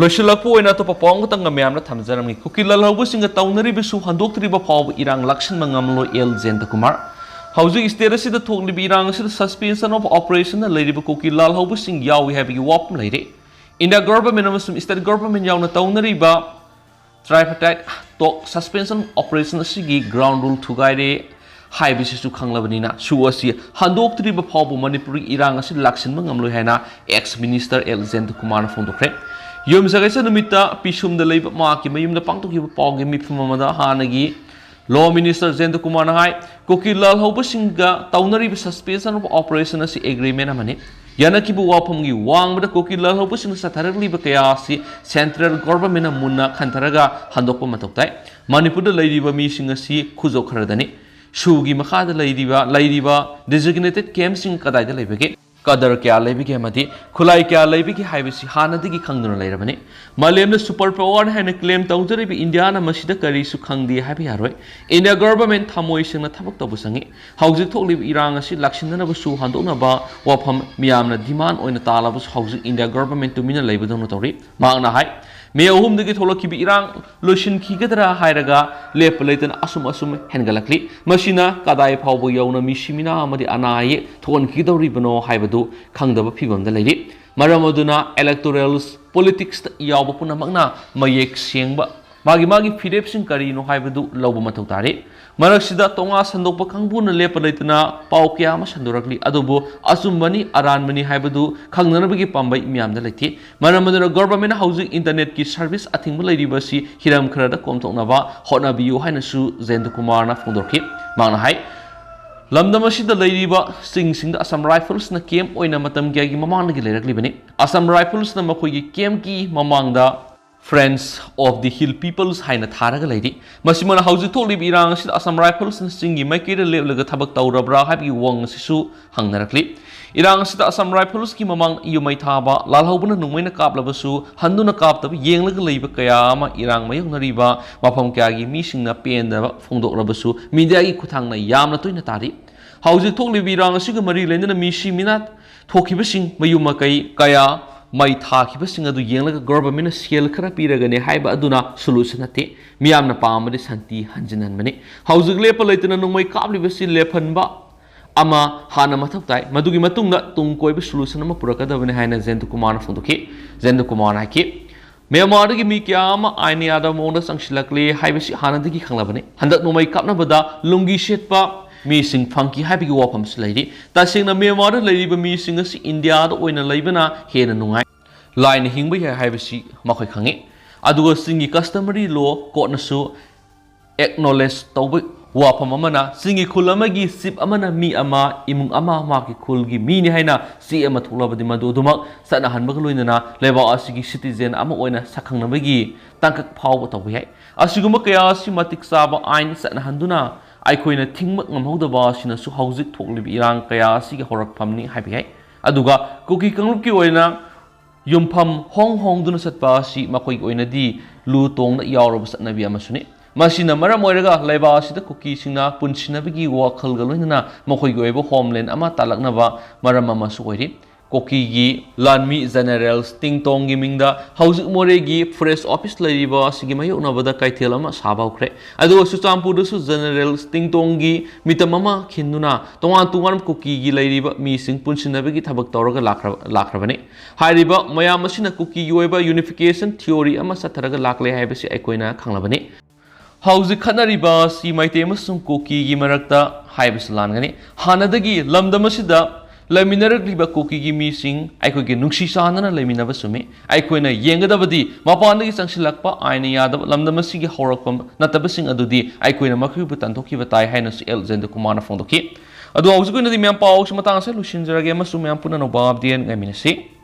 ꯂꯣꯏꯁꯤꯜꯂꯛꯄ ꯑꯣꯏꯅ ꯑꯇꯣꯞꯄ ꯄꯥꯎ ꯑꯃꯈꯛꯇꯪꯒ ꯃꯌꯥꯝꯅ ꯊꯝꯖꯔꯝꯒꯦ꯫ ꯀꯨꯀꯤ ꯂꯥꯜꯍꯧꯕꯁꯤꯡꯒ ꯇꯧꯅꯔꯤꯕꯁꯨ ꯍꯟꯗꯣꯛꯇ꯭ꯔꯤꯕ ꯐꯥꯎꯕ ꯏꯔꯥꯡ ꯂꯥꯛꯁꯤꯟꯕ ꯉꯝꯂꯣꯏ ꯑꯦꯜ ꯖꯌꯟꯇ ꯀꯨꯃꯥꯔ꯫ ꯍꯧꯖꯤꯛ ꯁ꯭ꯇꯦꯠ ꯑꯁꯤꯗ ꯊꯣꯛꯂꯤꯕ ꯏꯔꯥꯡ ꯑꯁꯤꯗ ꯁꯁꯄꯦꯟꯁꯟ ꯑꯣꯐ ꯑꯣꯄꯔꯦꯁꯟꯗ ꯂꯩꯔꯤꯕ ꯀꯨꯀꯤ ꯂꯥꯜꯍꯧꯕꯁꯤꯡ ꯌꯥꯎꯏ ꯍꯥꯏꯕꯒꯤ ꯋꯥꯐꯝ ꯂꯩꯔꯦ꯫ ꯏꯟꯗꯤꯌꯥ ꯒꯚꯔꯟꯃꯦꯟꯠ ꯑꯃꯁꯨꯡ ꯁ꯭ꯇꯦꯠ ꯒꯚꯔꯟꯃꯦꯟꯠ ꯌꯥꯎꯅ ꯇꯧꯅꯔꯤꯕ ꯇ꯭ꯔꯥꯏꯄꯥꯔꯇꯥꯏꯠ ꯇꯣꯛ ꯁꯁꯄꯦꯟꯁꯟ ꯑꯣꯄꯔꯦꯁꯟ ꯑꯁꯤꯒꯤ ꯒ꯭ꯔꯥꯎꯟ ꯔꯨꯜ ꯊꯨꯒꯥꯏꯔꯦ ꯍꯥꯏꯕꯁꯤꯁꯨ ꯈꯪꯂꯕꯅꯤꯅ, ꯁꯨ ꯑꯁꯤ ꯍꯟꯗꯣꯛꯇ꯭ꯔꯤꯕ ꯐꯥꯎꯕ ꯃꯅꯤꯄꯨꯔꯒꯤ ꯏꯔꯥꯡ ꯑꯁꯤ ꯂꯥꯛꯁꯤꯟꯕ ꯉꯝꯂꯣꯏ ꯍꯥꯏꯅ ꯑꯦꯛꯁ ꯃꯤꯅꯤꯁꯇꯔ ꯑꯦꯜ ꯖꯌꯟꯇ ꯀꯨꯃꯥꯔꯅ ꯐꯣꯡꯗꯣꯛꯈ꯭ꯔꯦ꯫ ꯌꯨꯝꯁꯀꯩꯁ ꯅꯨꯃꯤꯠꯇ ꯄꯤꯁꯨꯝꯗ ꯂꯩꯕ ꯃꯍꯥꯛꯀꯤ ꯃꯌꯨꯝꯗ ꯄꯥꯡꯊꯣꯛꯈꯤꯕ ꯄꯥꯎꯒꯤ ꯃꯤꯐꯝ ꯑꯃꯗ ꯍꯥꯟꯅꯒꯤ ꯂꯣ ꯃꯤꯅꯤꯁꯇꯔ ꯖꯌꯟꯇ ꯀꯨꯃꯥꯔꯅ ꯍꯥꯏ, ꯀꯨꯀꯤ ꯂꯥꯜꯍꯧꯕꯁꯤꯡꯒ ꯇꯧꯅꯔꯤꯕ ꯁꯁꯄꯦꯟꯁꯟ ꯑꯣꯐ ꯑꯣꯄꯔꯦꯁꯟ ꯑꯁꯤ ꯑꯦꯒ꯭ꯔꯤꯃꯦꯟ ꯑꯃꯅꯤ꯫ ꯌꯥꯅꯈꯤꯕ ꯋꯥꯐꯝꯒꯤ ꯋꯥꯡꯃꯗ ꯀꯨꯀꯤ ꯂꯥꯜꯍꯧꯕꯁꯤꯡꯅ ꯆꯠꯊꯔꯛꯂꯤꯕ ꯀꯌꯥ ꯑꯁꯤ central government ꯅ ꯃꯨꯟꯅ ꯈꯟꯊꯔꯒ ꯍꯟꯗꯣꯛꯄ ꯃꯊꯧ ꯇꯥꯏ꯫ ꯃꯅꯤꯄꯨꯔꯗ ꯂꯩꯔꯤꯕ ꯃꯤꯁꯤꯡ ꯑꯁꯤ ꯈꯨꯖꯧ ꯈꯔꯗꯅꯤ꯫ ꯁꯨꯒꯤ ꯃꯈꯥꯗ ꯂꯩꯔꯤꯕ, ꯂꯩꯔꯤꯕ designated camp ꯁꯤꯡ ꯀꯗꯥꯏꯗ ꯂꯩꯕꯒꯦ? ꯀꯗꯔ ꯀꯌꯥ ꯂꯩꯕꯒꯦ ꯑꯃꯗꯤ ꯈꯨꯠꯂꯥꯏ ꯀꯌꯥ ꯂꯩꯕꯒꯦ ꯍꯥꯏꯕꯁꯤ ꯍꯥꯟꯅꯗꯒꯤ ꯈꯪꯗꯨꯅ ꯂꯩꯔꯕꯅꯤ꯫ ꯃꯥꯂꯦꯝꯗ super power ꯍꯥꯏꯅ claim ꯇꯧꯖꯔꯤꯕ ꯏꯟꯗꯤꯌꯥꯅ ꯃꯁꯤꯗ ꯀꯔꯤꯁꯨ ꯈꯪꯗꯦ ꯍꯥꯏꯕ ꯌꯥꯔꯣꯏ꯫ ꯏꯟꯗꯤꯌꯥ government ꯊꯃꯣꯏ ꯁꯦꯡꯅ ꯊꯕꯛ ꯇꯧꯕ ꯆꯪꯏ꯫ ꯍꯧꯖꯤꯛ ꯊꯣꯛꯂꯤꯕ ꯏꯔꯥꯡ ꯑꯁꯤ ꯂꯥꯛꯁꯤꯟꯅꯅꯕꯁꯨ ꯍꯟꯗꯣꯛꯅꯕ ꯋꯥꯐꯝ ꯃꯤꯌꯥꯝꯅ demand ꯑꯣꯏꯅ ꯇꯥꯜꯂꯕꯁꯨ ꯍꯧꯖꯤꯛ ꯏꯟꯗꯤꯌꯥ government ꯇꯨꯃꯤꯟꯅ ꯂꯩꯕꯗꯧꯅ ꯇꯧꯔꯤ꯫ ꯃꯍꯥꯛꯅ ꯍꯥꯏ, May ꯑꯍꯨꯝꯗꯒꯤ ꯊꯣꯛꯂꯛꯈꯤꯕ ꯏꯔꯥꯡ ꯂꯣꯏꯁꯤꯟꯈꯤꯒꯗ꯭ꯔꯥ ꯍꯥꯏꯔꯒ ꯂꯦꯞꯄ ꯂꯩꯇꯅ ꯑꯁꯨꯝ ꯑꯁꯨꯝ ꯍꯦꯟꯒꯠꯂꯛꯂꯤ꯫ ꯃꯁꯤꯅ ꯀꯗꯥꯏ ꯐꯥꯎꯕ ꯌꯧꯅ ꯃꯤꯁꯤ ꯃꯤꯅꯥ ꯑꯃꯗꯤ ꯑꯅꯥ ꯑꯌꯦꯛ ꯊꯣꯛꯍꯟꯈꯤꯗꯧꯔꯤꯕꯅꯣ ꯍꯥꯏꯕꯗꯨ ꯈꯪꯗꯕ ꯐꯤꯕꯝꯗ ꯂꯩꯔꯤ꯫ ꯃꯔꯝ ꯑꯗꯨꯅ electorals politics ꯇ ꯌꯥꯎꯕ ꯄꯨꯝꯅꯃꯛꯅ ꯃꯌꯦꯛ ꯁꯦꯡꯕ ꯃꯥꯒꯤ ꯃꯥꯒꯤ ꯐꯤꯔꯦꯞꯁꯤꯡ ꯀꯔꯤꯅꯣ ꯍꯥꯏꯕꯗꯨ ꯂꯧꯕ ꯃꯊꯧ ꯇꯥꯔꯤ꯫ ꯃꯔꯛꯁꯤꯗ ꯇꯣꯉꯥ ꯁꯟꯗꯣꯛꯄ ꯀꯥꯡꯕꯨꯅ ꯂꯦꯞꯄ ꯂꯩꯇꯅ ꯄꯥꯎ ꯀꯌꯥ ꯑꯃ ꯁꯟꯗꯣꯔꯛꯂꯤ, ꯑꯗꯨꯕꯨ ꯑꯆꯨꯝꯕꯅꯤ ꯑꯔꯥꯟꯕꯅꯤ ꯍꯥꯏꯕꯗꯨ ꯈꯪꯅꯅꯕꯒꯤ ꯄꯥꯝꯕꯩ ꯃꯤꯌꯥꯝꯗ ꯂꯩꯇꯦ꯫ ꯃꯔꯝ ꯑꯗꯨꯅ government ꯅ ꯍꯧꯖꯤꯛ internet ꯀꯤ service ꯑꯊꯤꯡꯕ ꯂꯩꯔꯤꯕ ꯑꯁꯤ ꯍꯤꯔꯝ ꯈꯔꯗ ꯀꯣꯝꯊꯣꯛꯅꯕ ꯍꯣꯠꯅꯕꯤꯌꯨ ꯍꯥꯏꯅꯁꯨ ꯖꯌꯟꯇ ꯀꯨꯃꯥꯔꯅ ꯐꯣꯡꯗꯣꯛꯈꯤ꯫ ꯃꯍꯥꯛꯅ ꯍꯥꯏ, ꯂꯝꯗꯝ ꯑꯁꯤꯗ ꯂꯩꯔꯤꯕ ꯆꯤꯡꯁꯤꯡꯗ Assam Rifles ꯅ camp ꯑꯣꯏꯅ ꯃꯇꯝ ꯀꯌꯥꯒꯤ ꯃꯃꯥꯡꯗꯒꯤ ꯂꯩꯔꯛꯂꯤꯕꯅꯤ꯫ Assam Rifles ꯅ ꯃꯈꯣꯏꯒꯤ camp ꯀꯤ ꯃꯃꯥꯡꯗ Friends of the Hill Peoples ꯍꯥꯏꯅ ꯊꯥꯔꯒ ꯂꯩꯔꯤ꯫ ꯃꯁꯤꯃꯅ ꯍꯧꯖꯤꯛ ꯊꯣꯛꯂꯤꯕ ꯏꯔꯥꯡ ꯑꯁꯤꯗ Assam Rifles ꯅ ꯆꯤꯡꯒꯤ ꯃꯥꯏꯀꯩꯗ ꯂꯦꯞꯂꯒ ꯊꯕꯛ ꯇꯧꯔꯕ꯭ꯔꯥ ꯍꯥꯏꯕꯒꯤ ꯋꯥꯍꯪ ꯑꯁꯤꯁꯨ ꯍꯪꯅꯔꯛꯂꯤ꯫ ꯏꯔꯥꯡ ꯑꯁꯤꯗ Assam Rifles ꯀꯤ ꯃꯃꯥꯡ ꯌꯨꯝꯃꯩ ꯊꯥꯕ, ꯂꯥꯜꯍꯧꯕꯅ ꯅꯣꯡꯃꯩꯅ ꯀꯥꯞꯂꯕꯁꯨ ꯍꯟꯗꯨꯅ ꯀꯥꯞꯇꯕ ꯌꯦꯡꯂꯒ ꯂꯩꯕ ꯀꯌꯥ ꯑꯃ ꯏꯔꯥꯡ ꯃꯥꯌꯣꯛꯅꯔꯤꯕ ꯃꯐꯝ ꯀꯌꯥꯒꯤ ꯃꯤꯁꯤꯡꯅ ꯄꯦꯟꯗꯕ ꯐꯣꯡꯗꯣꯛꯂꯕꯁꯨ media ꯒꯤ ꯈꯨꯠꯊꯥꯡꯅ ꯌꯥꯝꯅ ꯇꯣꯏꯅ ꯇꯥꯔꯤ꯫ ꯍꯧꯖꯤꯛ ꯊꯣꯛꯂꯤꯕ ꯏꯔꯥꯡ ꯑꯁꯤꯒ ꯃꯔꯤ ꯂꯩꯅꯅ ꯃꯤꯁꯤ ꯃꯤꯅꯥ ꯊꯣꯛꯈꯤꯕꯁꯤꯡ, ꯃꯌꯨꯝ ꯃꯀꯩ ꯀꯌꯥ ꯃꯩ ꯊꯥꯈꯤꯕꯁꯤꯡ ꯑꯗꯨ ꯌꯦꯡꯂꯒ government ꯅ ꯁꯦꯜ ꯈꯔ ꯄꯤꯔꯒꯅꯤ ꯍꯥꯏꯕ ꯑꯗꯨꯅ solution ꯅꯠꯇꯦ꯫ ꯃꯤꯌꯥꯝꯅ ꯄꯥꯝꯕꯗꯤ ꯁꯥꯟꯇꯤ ꯍꯟꯖꯤꯟꯍꯟꯕꯅꯤ꯫ ꯍꯧꯖꯤꯛ ꯂꯦꯞꯄ ꯂꯩꯇꯅ ꯅꯣꯡꯃꯩ ꯀꯥꯞꯂꯤꯕꯁꯤ ꯂꯦꯞꯍꯟꯕ ꯑꯃ ꯍꯥꯟꯅ ꯃꯊꯧ ꯇꯥꯏ꯫ ꯃꯗꯨꯒꯤ ꯃꯇꯨꯡꯗ ꯇꯨꯡ ꯀꯣꯏꯕ solution ꯑꯃ ꯄꯨꯔꯛꯀꯗꯕꯅꯤ ꯍꯥꯏꯅ ꯖꯌꯟꯇ ꯀꯨꯃꯥꯔꯅ ꯐꯣꯡꯗꯣꯛꯈꯤ꯫ ꯖꯌꯟꯇ ꯀꯨꯃꯥꯔꯅ ꯍꯥꯏꯈꯤ, ꯃ꯭ꯌꯥꯟꯃꯥꯔꯗꯒꯤ ꯃꯤ ꯀꯌꯥ ꯑꯃ ꯑꯥꯏꯟ ꯌꯥꯗꯕ ꯃꯑꯣꯡꯗ ꯆꯪꯁꯤꯜꯂꯛꯂꯦ ꯍꯥꯏꯕꯁꯤ ꯍꯥꯟꯅꯗꯒꯤ ꯈꯪꯂꯕꯅꯤ꯫ ꯍꯟꯗꯛ ꯅꯣꯡꯃꯩ ꯀꯥꯞꯅꯕꯗ ꯂꯨꯡꯒꯤ ꯁꯦꯠꯄ ꯃꯤꯁꯤꯡ ꯐꯪꯈꯤ ꯍꯥꯏꯕꯒꯤ ꯋꯥꯐꯝꯁꯨ ꯂꯩꯔꯤ꯫ ꯇꯁꯦꯡꯅ ꯃ꯭ꯌꯥꯟꯃꯥꯔꯗ ꯂꯩꯔꯤꯕ ꯃꯤꯁꯤꯡ ꯑꯁꯤ ꯏꯟꯗꯤꯌꯥꯗ ꯑꯣꯏꯅ ꯂꯩꯕꯅ ꯍꯦꯟꯅ ꯅꯨꯡꯉꯥꯏ, ꯂꯥꯏꯅ ꯍꯤꯡꯕ ꯌꯥꯏ ꯍꯥꯏꯕꯁꯤ ꯃꯈꯣꯏ ꯈꯪꯏ꯫ ꯑꯗꯨꯒ ꯆꯤꯡꯒꯤ customary law court ꯅꯁꯨ acknowledge ꯇꯧꯕ ꯋꯥꯐꯝ ꯑꯃꯅ, ꯆꯤꯡꯒꯤ ꯈꯨꯜ ꯑꯃꯒꯤ ꯆꯤꯞ ꯑꯃꯅ ꯃꯤ ꯑꯃ, ꯏꯃꯨꯡ ꯑꯃ, ꯃꯍꯥꯛꯀꯤ ꯈꯨꯜꯒꯤ ꯃꯤꯅꯤ ꯍꯥꯏꯅ ꯆꯦ ꯑꯃ ꯊꯣꯛꯂꯕꯗꯤ, ꯃꯗꯨ ꯑꯗꯨꯃꯛ ꯆꯠꯅꯍꯟꯕꯒ ꯂꯣꯏꯅꯅ ꯂꯩꯕꯥꯛ ꯑꯁꯤꯒꯤ ꯁꯤꯇꯤꯖꯦꯟ ꯑꯃ ꯑꯣꯏꯅ ꯁꯛꯈꯪꯅꯕꯒꯤ ꯇꯥꯡꯀꯛ ꯐꯥꯎꯕ ꯇꯧꯕ ꯌꯥꯏ꯫ ꯑꯁꯤꯒꯨꯝꯕ ꯀꯌꯥ ꯑꯁꯤ ꯃꯇꯤꯛ ꯆꯥꯕ ꯑꯥꯏꯟ ꯆꯠꯅꯍꯟꯗꯨꯅ ꯑꯩꯈꯣꯏꯅ ꯊꯤꯡꯕ ꯉꯝꯍꯧꯗꯕ ꯑꯁꯤꯅꯁꯨ ꯍꯧꯖꯤꯛ ꯊꯣꯛꯂꯤꯕ ꯏꯔꯥꯡ ꯀꯌꯥ ꯑꯁꯤꯒꯤ ꯍꯧꯔꯛꯐꯝꯅꯤ ꯍꯥꯏꯕ ꯌꯥꯏ꯫ ꯑꯗꯨꯒ ꯀꯨꯀꯤ ꯀꯥꯡꯂꯨꯞꯀꯤ ꯑꯣꯏꯅ ꯌꯨꯝꯐꯝ ꯍꯣꯡ ꯍꯣꯡꯗꯨꯅ ꯆꯠꯄ ꯑꯁꯤ ꯃꯈꯣꯏꯒꯤ ꯑꯣꯏꯅꯗꯤ ꯂꯨ ꯇꯣꯡꯅ ꯌꯥꯎꯔꯕ ꯆꯠꯅꯕꯤ ꯑꯃꯁꯨꯅꯤ꯫ ꯃꯁꯤꯅ ꯃꯔꯝ ꯑꯣꯏꯔꯒ ꯂꯩꯕꯥꯛ ꯑꯁꯤꯗ ꯀꯨꯀꯤꯁꯤꯡꯅ ꯄꯨꯟꯁꯤꯟꯅꯕꯒꯤ ꯋꯥꯈꯜꯒ ꯂꯣꯏꯅꯅ ꯃꯈꯣꯏꯒꯤ ꯑꯣꯏꯕ ꯍꯣꯝꯂꯦꯟ ꯑꯃ ꯇꯥꯜꯂꯛꯅꯕ ꯃꯔꯝ ꯑꯃꯁꯨ ꯑꯣꯏꯔꯤ꯫ ꯀꯨꯀꯤꯒꯤ ꯂꯥꯟꯃꯤ ꯖꯦꯅꯦꯔꯦꯜ ꯇꯤꯡꯇꯣꯡꯒꯤ ꯃꯤꯡꯗ ꯍꯧꯖꯤꯛ ꯃꯣꯔꯦꯒꯤ ꯐꯣꯔꯦꯁ ꯑꯣꯐꯤꯁ ꯂꯩꯔꯤꯕ ꯑꯁꯤꯒꯤ ꯃꯥꯌꯣꯛꯅꯕꯗ ꯀꯩꯊꯦꯜ ꯑꯃ ꯁꯥꯕ ꯍꯧꯈ꯭ꯔꯦ꯫ ꯑꯗꯨꯒ ꯆꯨꯔꯆꯥꯟꯄꯨꯔꯗꯁꯨ ꯖꯦꯅꯦꯔꯦꯜ ꯇꯤꯡꯇꯣꯡꯒꯤ ꯃꯤꯇꯝ ꯑꯃ ꯈꯤꯟꯗꯨꯅ ꯇꯣꯉꯥꯟ ꯇꯣꯉꯥꯟꯕ ꯀꯨꯀꯤꯒꯤ ꯂꯩꯔꯤꯕ ꯃꯤꯁꯤꯡ ꯄꯨꯟꯁꯤꯟꯅꯕꯒꯤ ꯊꯕꯛ ꯇꯧꯔꯒ ꯂꯥꯛꯈ꯭ꯔꯕ-, ꯂꯥꯛꯈ꯭ꯔꯕꯅꯤ꯫ ꯍꯥꯏꯔꯤꯕ ꯃꯌꯥꯝ ꯑꯁꯤꯅ ꯀꯨꯀꯤꯒꯤ ꯑꯣꯏꯕ ꯌꯨꯅꯤꯐꯤꯀꯦꯁꯟ ꯊꯤꯑꯣꯔꯤ ꯑꯃ ꯆꯠꯊꯔꯒ ꯂꯥꯛꯂꯦ ꯍꯥꯏꯕꯁꯤ ꯑꯩꯈꯣꯏꯅ ꯈꯪꯂꯕꯅꯤ꯫ ꯍꯧꯖꯤꯛ ꯈꯠꯅꯔꯤꯕ ꯑꯁꯤ ꯃꯩꯇꯩ ꯑꯃꯁꯨꯡ ꯀꯨꯀꯤꯒꯤ ꯃꯔꯛꯇ ꯍꯥꯏꯕꯁꯤ ꯂꯥꯟꯒꯅꯤ꯫ ꯍꯥꯟꯅꯗꯒꯤ ꯂꯝꯗꯝ ꯑꯁꯤꯗ ꯂꯩꯃꯤꯟꯅꯔꯛꯂꯤꯕ ꯀꯨꯀꯤꯒꯤ ꯃꯤꯁꯤꯡ ꯑꯩꯈꯣꯏꯒꯤ ꯅꯨꯡꯁꯤ ꯆꯥꯟꯅꯅ ꯂꯩꯃꯤꯟꯅꯕ ꯆꯨꯝꯃꯤ꯫ ꯑꯩꯈꯣꯏꯅ ꯌꯦꯡꯒꯗꯕꯗꯤ ꯃꯄꯥꯟꯗꯒꯤ ꯆꯪꯁꯤꯜꯂꯛꯄ ꯑꯥꯏꯟꯅ ꯌꯥꯗꯕ ꯂꯝꯗꯝ ꯑꯁꯤꯒꯤ ꯍꯧꯔꯛꯐꯝ ꯅꯠꯇꯕꯁꯤꯡ ꯑꯗꯨꯗꯤ ꯑꯩꯈꯣꯏꯅ ꯃꯈꯣꯏꯕꯨ ꯇꯥꯟꯊꯣꯛꯈꯤꯕ ꯇꯥꯏ ꯍꯥꯏꯅꯁꯨ ꯑꯦꯜ ꯖꯌꯟꯇ ꯀꯨꯃꯥꯔꯅ ꯐꯣꯡꯗꯣꯛꯈꯤ꯫ ꯑꯗꯣ ꯍꯧꯖꯤꯛꯀꯤ ꯑꯣꯏꯅꯗꯤ ꯃꯌꯥꯝ ꯄꯥꯎꯁꯤ ꯃꯇꯥꯡ ꯑꯁꯤꯗ ꯂꯣꯏꯁꯤꯟꯖꯔꯒꯦ ꯑꯃꯁꯨꯡ ꯃꯌꯥꯝ ꯄꯨꯟꯅ ꯑꯅꯧꯕ ꯑꯞꯗꯦꯠ ꯉꯥꯏꯃꯤꯟꯅꯁꯤ꯫